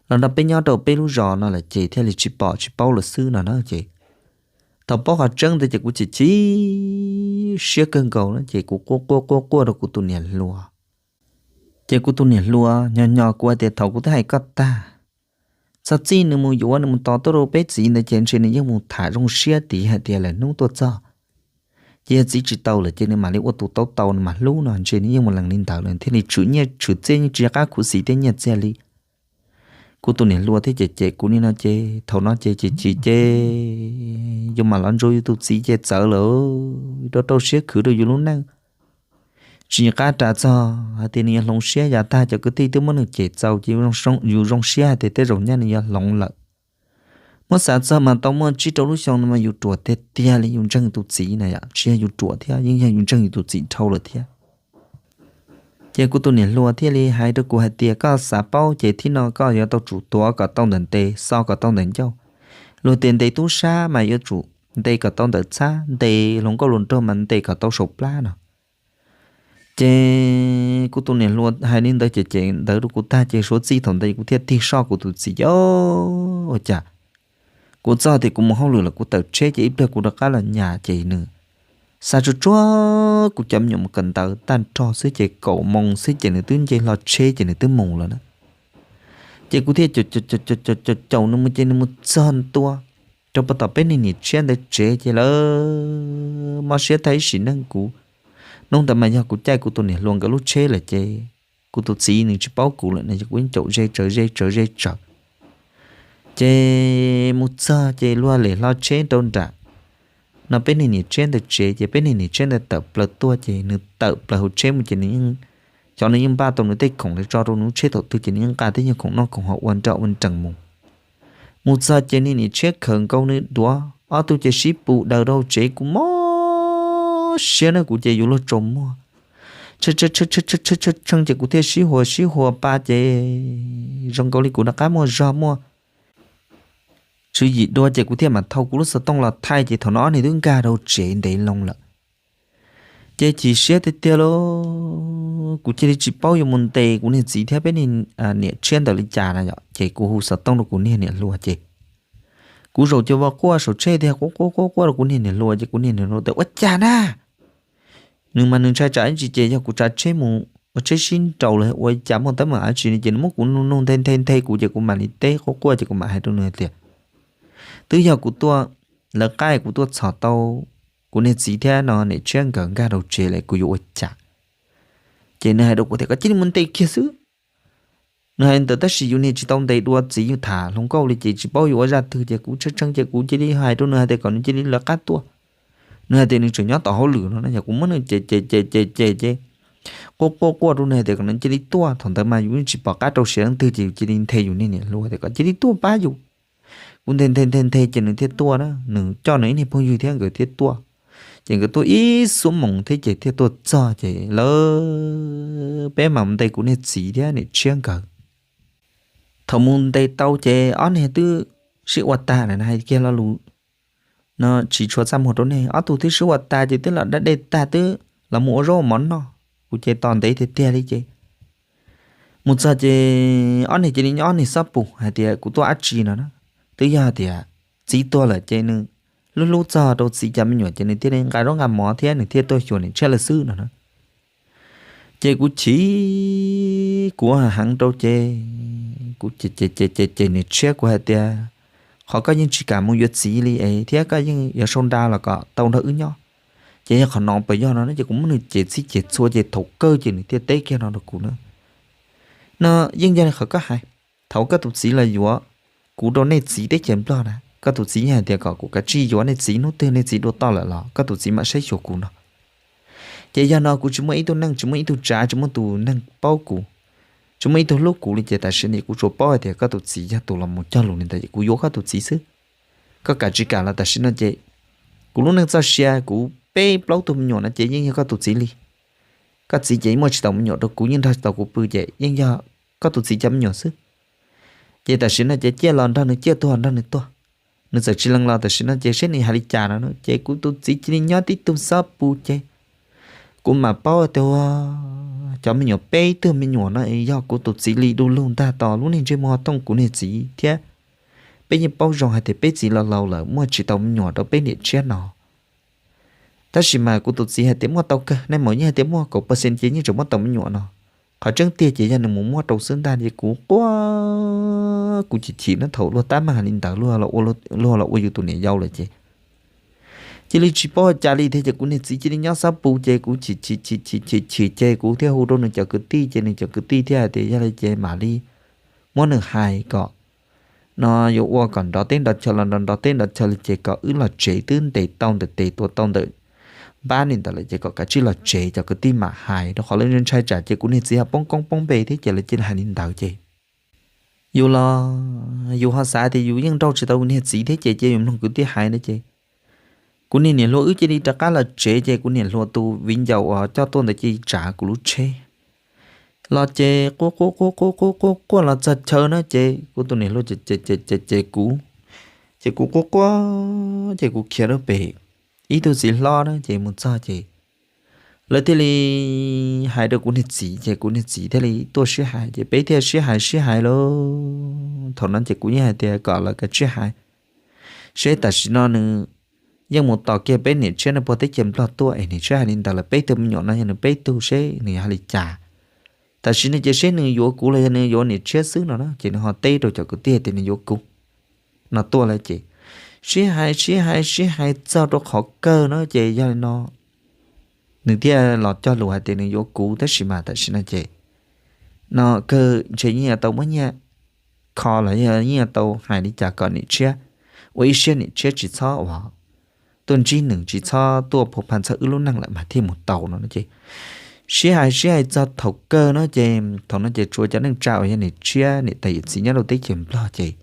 los nrog peb nyob rau peb lub zos no lawm ces thiaj li tsis pom tsis paub lawm xwb no na ces thaum paub qhov tseeb ntawd ces kuv chim chim siab kawg nkaus na ces kuv quaj quaj quaj quaj rau kuv tus niam hluas. Ces kuv tus niam hluas nyo nyo kuv hais tias thaum kuv twb hais koj tag, txog txij nws mus yuav nws mus tos tuaj rau peb txiv ntawd ces ntshe nws yeej mus tham zoo siab tid hais tias lawm hnub tuaj txog ces yog txiv tsis tau lawm ces nws mam li ua tus tau tau nws mam hlub no ntshe nws yeej mus lees li ntawd lawm thiaj li tshwm nyiaj tshwm txiaj yeej tsis qab khuv xim tej nyiaj txiag li. Kuv tus niam hluas thiaj cem cem kuv li no ces thaum no ces chim chim ces yus mam los ntsuas yus tus txiv ces txawv lawm, rau rau siab khwv rau yus lub neej. Tsis qab ras txog hais tias nws yuav hloov siab yav tag cov kwv tij twb muab nws cem txaus ces yus zoo siab hais tias tej zaum nyaj nws yuav hloov lawm. Muab xav txog mas tau muaj tsib rau lub xyoo no mas yus ruam tiag tiag li, yus ntseeg tus txiv na yom, tsis yog yus ruam thiab yeej yog yus ntseeg yus tus txiv dhau lawm thiab. Ces kuv tus niam hluas thiaj li hais rau kuv hais tias koj xav paub ces thib no koj yuav tau tsum tuav kom tau ntawm ntes, xo kom tau ntawm ncauj. Luag tias ntes tub sab mas yuav tsum ntes kom tau ntawm txhab, ntes hluas nkauj hluas nraug mas ntes kom tau saum plab no. Ces kuv tus niam hluas hais li ntawd ces cem ntawd rau kuv tag ces suav txij thaum ntawd kuv thiaj tig soj kuv tus txiv ces ua cas kuv txog tias kuv mus hauj lwm los kuv tawm tsheb ces ib pliag kuv rov qab los nyas ces nws xa tsuag tsuag kuv cov me nyuam mus kawm ntawv tag nrho xwb ces kaum moos xwb ces nws twb nce hlo tsheb ces nws twb mus lawm na. Ces kuv thiaj caum caum caum nws mus ces nws mus txog ntua rau puag tom peb niag niam tshiab ntawd tsev ces lawv mob siab tag ib sim neej kuv. Hnub ntawd mas yog kuv caij kuv tus niam hluas nkawd lub tsheb lawm ces kuv tus txiv nws tsis paub kuv lawm no ces kuv yeej caum ze tsawv ze tsawv ze tsawv. Ces mus txog ces luag lem hlo tsheb rau nram no peb niag niam tshiab ntawd tsev ces peb niag niam tshiab ntawd tawm plaws tuaj ces nws tawm plaws hauv tsheb mus ces nws yeej cov nws yeej npaj tau nws tej khoom los tso rau nws lub tsheb thaum twg ces nws yeej nqa tej nyuag khoom noj khoom haus ua nra ua nrees mus. Mus txog ces niag niam tshiab khawm nkaus nws duav, ob tug ces sib pus daws rau tsev. Kuv mob siab na, kuv ces yuav luag tsaus muag, tshee ces kuv thiaj sib huas sib huas pa ces zoo nkaus li kuv rov qab muaj zog muaj tswv yim dua ces kuv thiaj mam thau kuv lub xov tooj los thaij ces thaum no ob niag twb nkag rau tsev ntev loo lawm. Ces chim siab tiag tiag lauj, kuv cia li tsis paub yuav mus ntes kuv niag txiv thiab peb niam tshiab ntawd li cas na yom. Ces kuv hu xov tooj rau kuv niag niam hluas ces kuv zaum cia li quaj saum tsheb tiag, quaj quaj quaj quaj rau kuv niag niam hluas ces kuv niag niam hluas tias, Ua cas na? Nws mas nws ntshai tsam ib ntsis ces yog kuv tsav tsheb mus ua tsheb sib nraus los ua cas muaj teeb meem dab tsi no ces nws muab kuv nug nug nthe nthe nthe kuv ces kuv mam li teb quaj quaj ces kuv mam hais rau nws hais tias, Twb yog kuv tuaj lawv qab kuv tuaj txhom tau kuv niag txiv thiab no niam tshiab nkawd nkag rau tsev lawm kuv yuav ua cas? Ces nws hais rau kuv tias, Koj cia li mus ntes kiag xwb. Nws hais ntawd tab sis yus niag tsis tau ntes dua txiv yus tham hluas nkauj li ces tsis paub yuav ua zaj twg ces kuv tshee tshee ces kuv cia li hais rau nws hais tias kom nws cia li lawv qab tuaj. Nws hais tias nws tseem nyob tom hauj lwm no na yog kuv muab nws ces ces ces ces ces ces quaj quaj quaj rau nws hais tias kom nws cia li tuaj. Thaum ntawd mas yus yeej tsis pom qab rau siav leej twg ces yus cia li nthe yus niag niam hluas tias kom cia li tuaj pab yus. Kuv nthe nthe nthe nthe ces nws thiaj tuaj na, nws coj nws ib niag phooj ywg thiab nkawd thiaj tuaj. Ces nkawd tuaj ib xuab moos thiab ces thiaj tuaj txog ces lawv peb mam ntes kuv niag txiv thiab niam tshiab nkawd. Thaum mus ntes tau ces ob niag twb sib ua tag na, hais kiag lo lus no tsis tshua txaj muag rau nej, ob tug twb sib ua tag ces twb los da dej tag twb los mus ua zaub ua mov noj, kuv ces tos ntev tiag tiag li ces mus txog ces ob niag cia li nyob ob niag xob pus hais tias kuv tuaj dab tsi no na. Twb yog hais tias txiv tuag lawm ces nws hlub hlub txog rau txiv cov me nyuam ces nws thiaj li nqa zaub nqa mov thiab nws thiaj tuaj xyuas niam tshiab lawv xwb no na. Ces kuv chim, kuv heev rau ces kuv ces ces ces ces niam tshiab kuv hais tias, Qhov koj yeej tsis kam mus yuav txiv li es thiab koj yeej yuav sau nra los kom tau nrog wb nyob. Ces yog qhov no puas yog no ces kuv muab nws ces txhij ces txhua ces thaum kawg ces nws thiaj teb kiag no rau kuv na, No yeej yog li qhov koj hais, thaum koj tus txiv los yuav kuv rau nej txiv teb chaws Nplog na, koj tus txiv yeej hais tias kom kuv kav tsij yuav nej txiv, hnub twg nej txiv dua toj lawm los koj tus txiv mam saib xyuas kuv no. Ces yog no kuv tsis muaj ib tug neej, tsis muaj ib tug tsav, tsis muaj tus neeg paub kuv, tsis muaj ib tug hlub kuv li ces tam sim no kuv tsuas paub hais tias koj tus txiv yog tus los mus cog lus li ntawd es kuv yuav koj tus txiv xwb. Koj kam tsis kam los tam sim no ces kuv lub neej txoj sia, kuv peb plaub tug me nyuam no ces yeej yog koj tus txiv li. Koj txiv ces muaj tsis tau me nyuam rau kuv, yeej nrog tsis tau kuv pw ces yeej yog koj tus txiv cov me nyuam xwb. Ces tam sim no ces ciaj los nrog nws ciaj, tuag nrog nws tuag. Nws txawm tsis lees los tam sim no ces seb nws hais li cas no ces kuv tus txiv cia li nyob tib tug xob pus ces kuv mam paub tias cov me nyuam peb tug me nyuam no yog kuv tus txiv li du lug ntag. Tos lub niag ntsej muag thooj kuv niag txiv thiab peb yeej paub zoo hais tias peb txiv laus laus lawm muaj tsis tau me nyuam rau peb niam tshiab no. Tab sis mas kuv tus txiv hais tias muaj tau kawg, nais maum yeej hais tias muaj kaum percent ces yeej tseem muab tau me nyuam no. Qhov tseeb tiag ces yog nws mus muab rau xwb ntag. Ces kuv quaj, kuv chim chim na, thaum luag tab meeg li ntawd, luag los ua yus tus niam yau lawm ces cia li tsis paub cas li thiab. Ces kuv niag txiv cia li nyob xob pus ces kuv chim chim chim chim chim chim ces kuv thiaj hu rau nws cov kwv tij ces nws cov kwv tij thiaj hais tias yog li ces mam li muab nws hais kom no yuav ua kom nrov teb nrov chaw los nrov nrov teb nrov chaw li ces kom wb los tsev, twb ntes tau ntawm tes tua tau ntawm npab li ntawd lawm ces kom kav tsij los tsev, cov kwv tij mam hais, rau qhov lawv ntshai tsam ces kuv niag txiv ho poob koob poob npe thiab ces lawv cia li hais li ntawd ces yus los yus ho xav tias yus yeej nrauj tsis tau niag txiv thiab ces cia yus mloog kwv tij hais na ces kuv niag niam hluas wb cia li rov qab los tsev ces kuv niam hluas tus viv ncaus uas coj tuaj ntawd cia li tsav kuv lub tsheb los ces quaj quaj quaj quaj quaj quaj quaj los txog chaw na ces kuv tus niam hluas ces ces ces ces kuv, ces kuv quaj quaj ces kuv khiav rau pem ib tug txiv hlob na ces mus txog ces lawv thiaj li hais rau kuv niag txiv ces kuv niag txiv thiaj li tuaj sib hais ces peb thiaj sib hais sib hais lauj. Thaum no ces kuv yeej hais tias kom lawv kav tsij hais seb tam sim no nws yeej mus tos kiag peb niam tshiab no puag teb chaws Nplog tuaj es niam tshiab hais li ntawd lawm peb tug me nyuam no yog nws peb tug seb nws yuav hais li cas. Tam sim no ces seb nws yuav kuv los yog nws yuav niam tshiab xwb no na ces nws ho teb rau cov kwv tij tias nws yuav kuv no tuaj lawm ces sib hais sib hais sib hais txog rau qhov kawg no ces yog li no nws thiaj los cog lus hais tias nws yuav kuv tab sis mas tam sim no ces no kawg ntshe yeej yuav tau muab nyiaj kho los yog yeej yuav tau hais li cas kom niam tshiab ua ib siab niam tshiab tsis txhob uas tuaj ntsib nws, tsis txhob tuaj phua pha txog wb lub neej lawm mas thiaj mus tau no ces Sib hais sib hais txog thaum kawg no ces thaum no ces tsuas cov neej tsa uas yog niam tshiab niam tais yawm txiv nyob rau teb chaws Nplog ces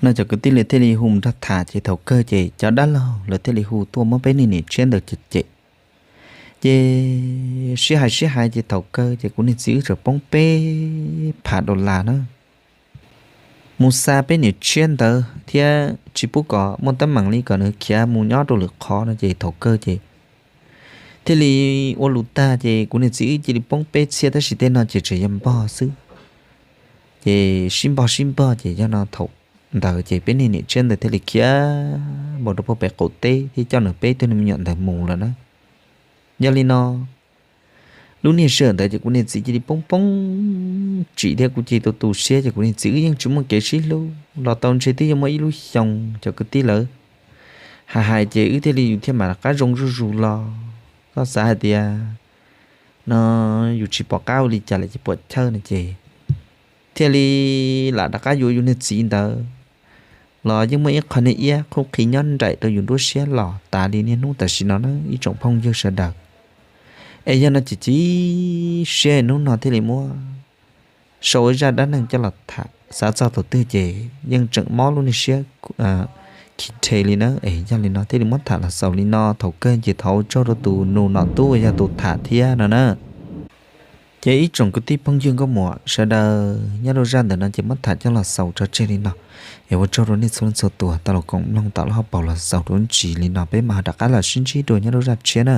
no cov kwv tij lawv thiaj li hu mus nrog tham ces thaum kawg ces cov dab laug lawv thiaj li hu tuaj muab peb niag niam tshiab ntawd cem cem. Ces sib hais sib hais ces thaum kawg ces kuv niag txiv wb txawm poob peb phav dollar na, mus xa peb niam tshiab ntawd thiab tsis pub kom muaj teeb meem li kom nws khiav mus nyob rau lwm qhov no ces thaum kawg ces thiaj li ua lus tag ces kuv niag txiv wb cia li poob peb txhiab tab sis tej no ces tseem yog npog xwb. Ces sib npog sib npog ces yog no thaum ntawd ces peb niag niam tshiab ntawd thiaj li khiav npaum rau pem qaum teb thiab coj nws peb tug me nyuam ntawd mus lawm na. Yog li no lub niag sij hawm ntawd ces kuv niag txiv cia li poob poob tsim thiab kuv cia li tu tu siab ces kuv niag txiv wb yeej tsis muaj kev sib hlub los tau ntshe twb yuav muaj ib lub xyoo cov kwv tij lawv hais hais ces wb thiaj li yus thiaj mam rov qab zoo zuj zus los. Koj xav hais tias no yus tsis pom qab ua li cas lawm ces puam chawj no ces thiaj li lam rov qab yuav yus niag txiv ntawd los yeej muaj ib qho niag iab qhuj qhi nyob nraim rau yus nruab siab los tas li niaj hnub tam sim no na ib tsoom phooj ywg sawv daws. Es yog no ces cia siab hnub no thiaj li muab sau ib zaj dab neeg coj los tham xav txog thaum twg ces yeej tseem mob lub niag siab khi rhe li na. Es yog li no thiaj li muab tham los xaus li no thaum kawg ces thov ua tsaug rau tus nus nom tub uas yog tus tham thiab no na. Ces ib tsoom kwv tij phooj ywg nkauj muam sawv daws nyob rau zaj ntawm no ces muab tham coj los xaus tso tseg li no. Es ua tsaug rau nej txhua leej txhua tus tau los koom mloog tom lub hauv paus los xaus rau ntsis li no peb mam ho rov qab los sib ntsib dua nyob rau zaj tshiab na.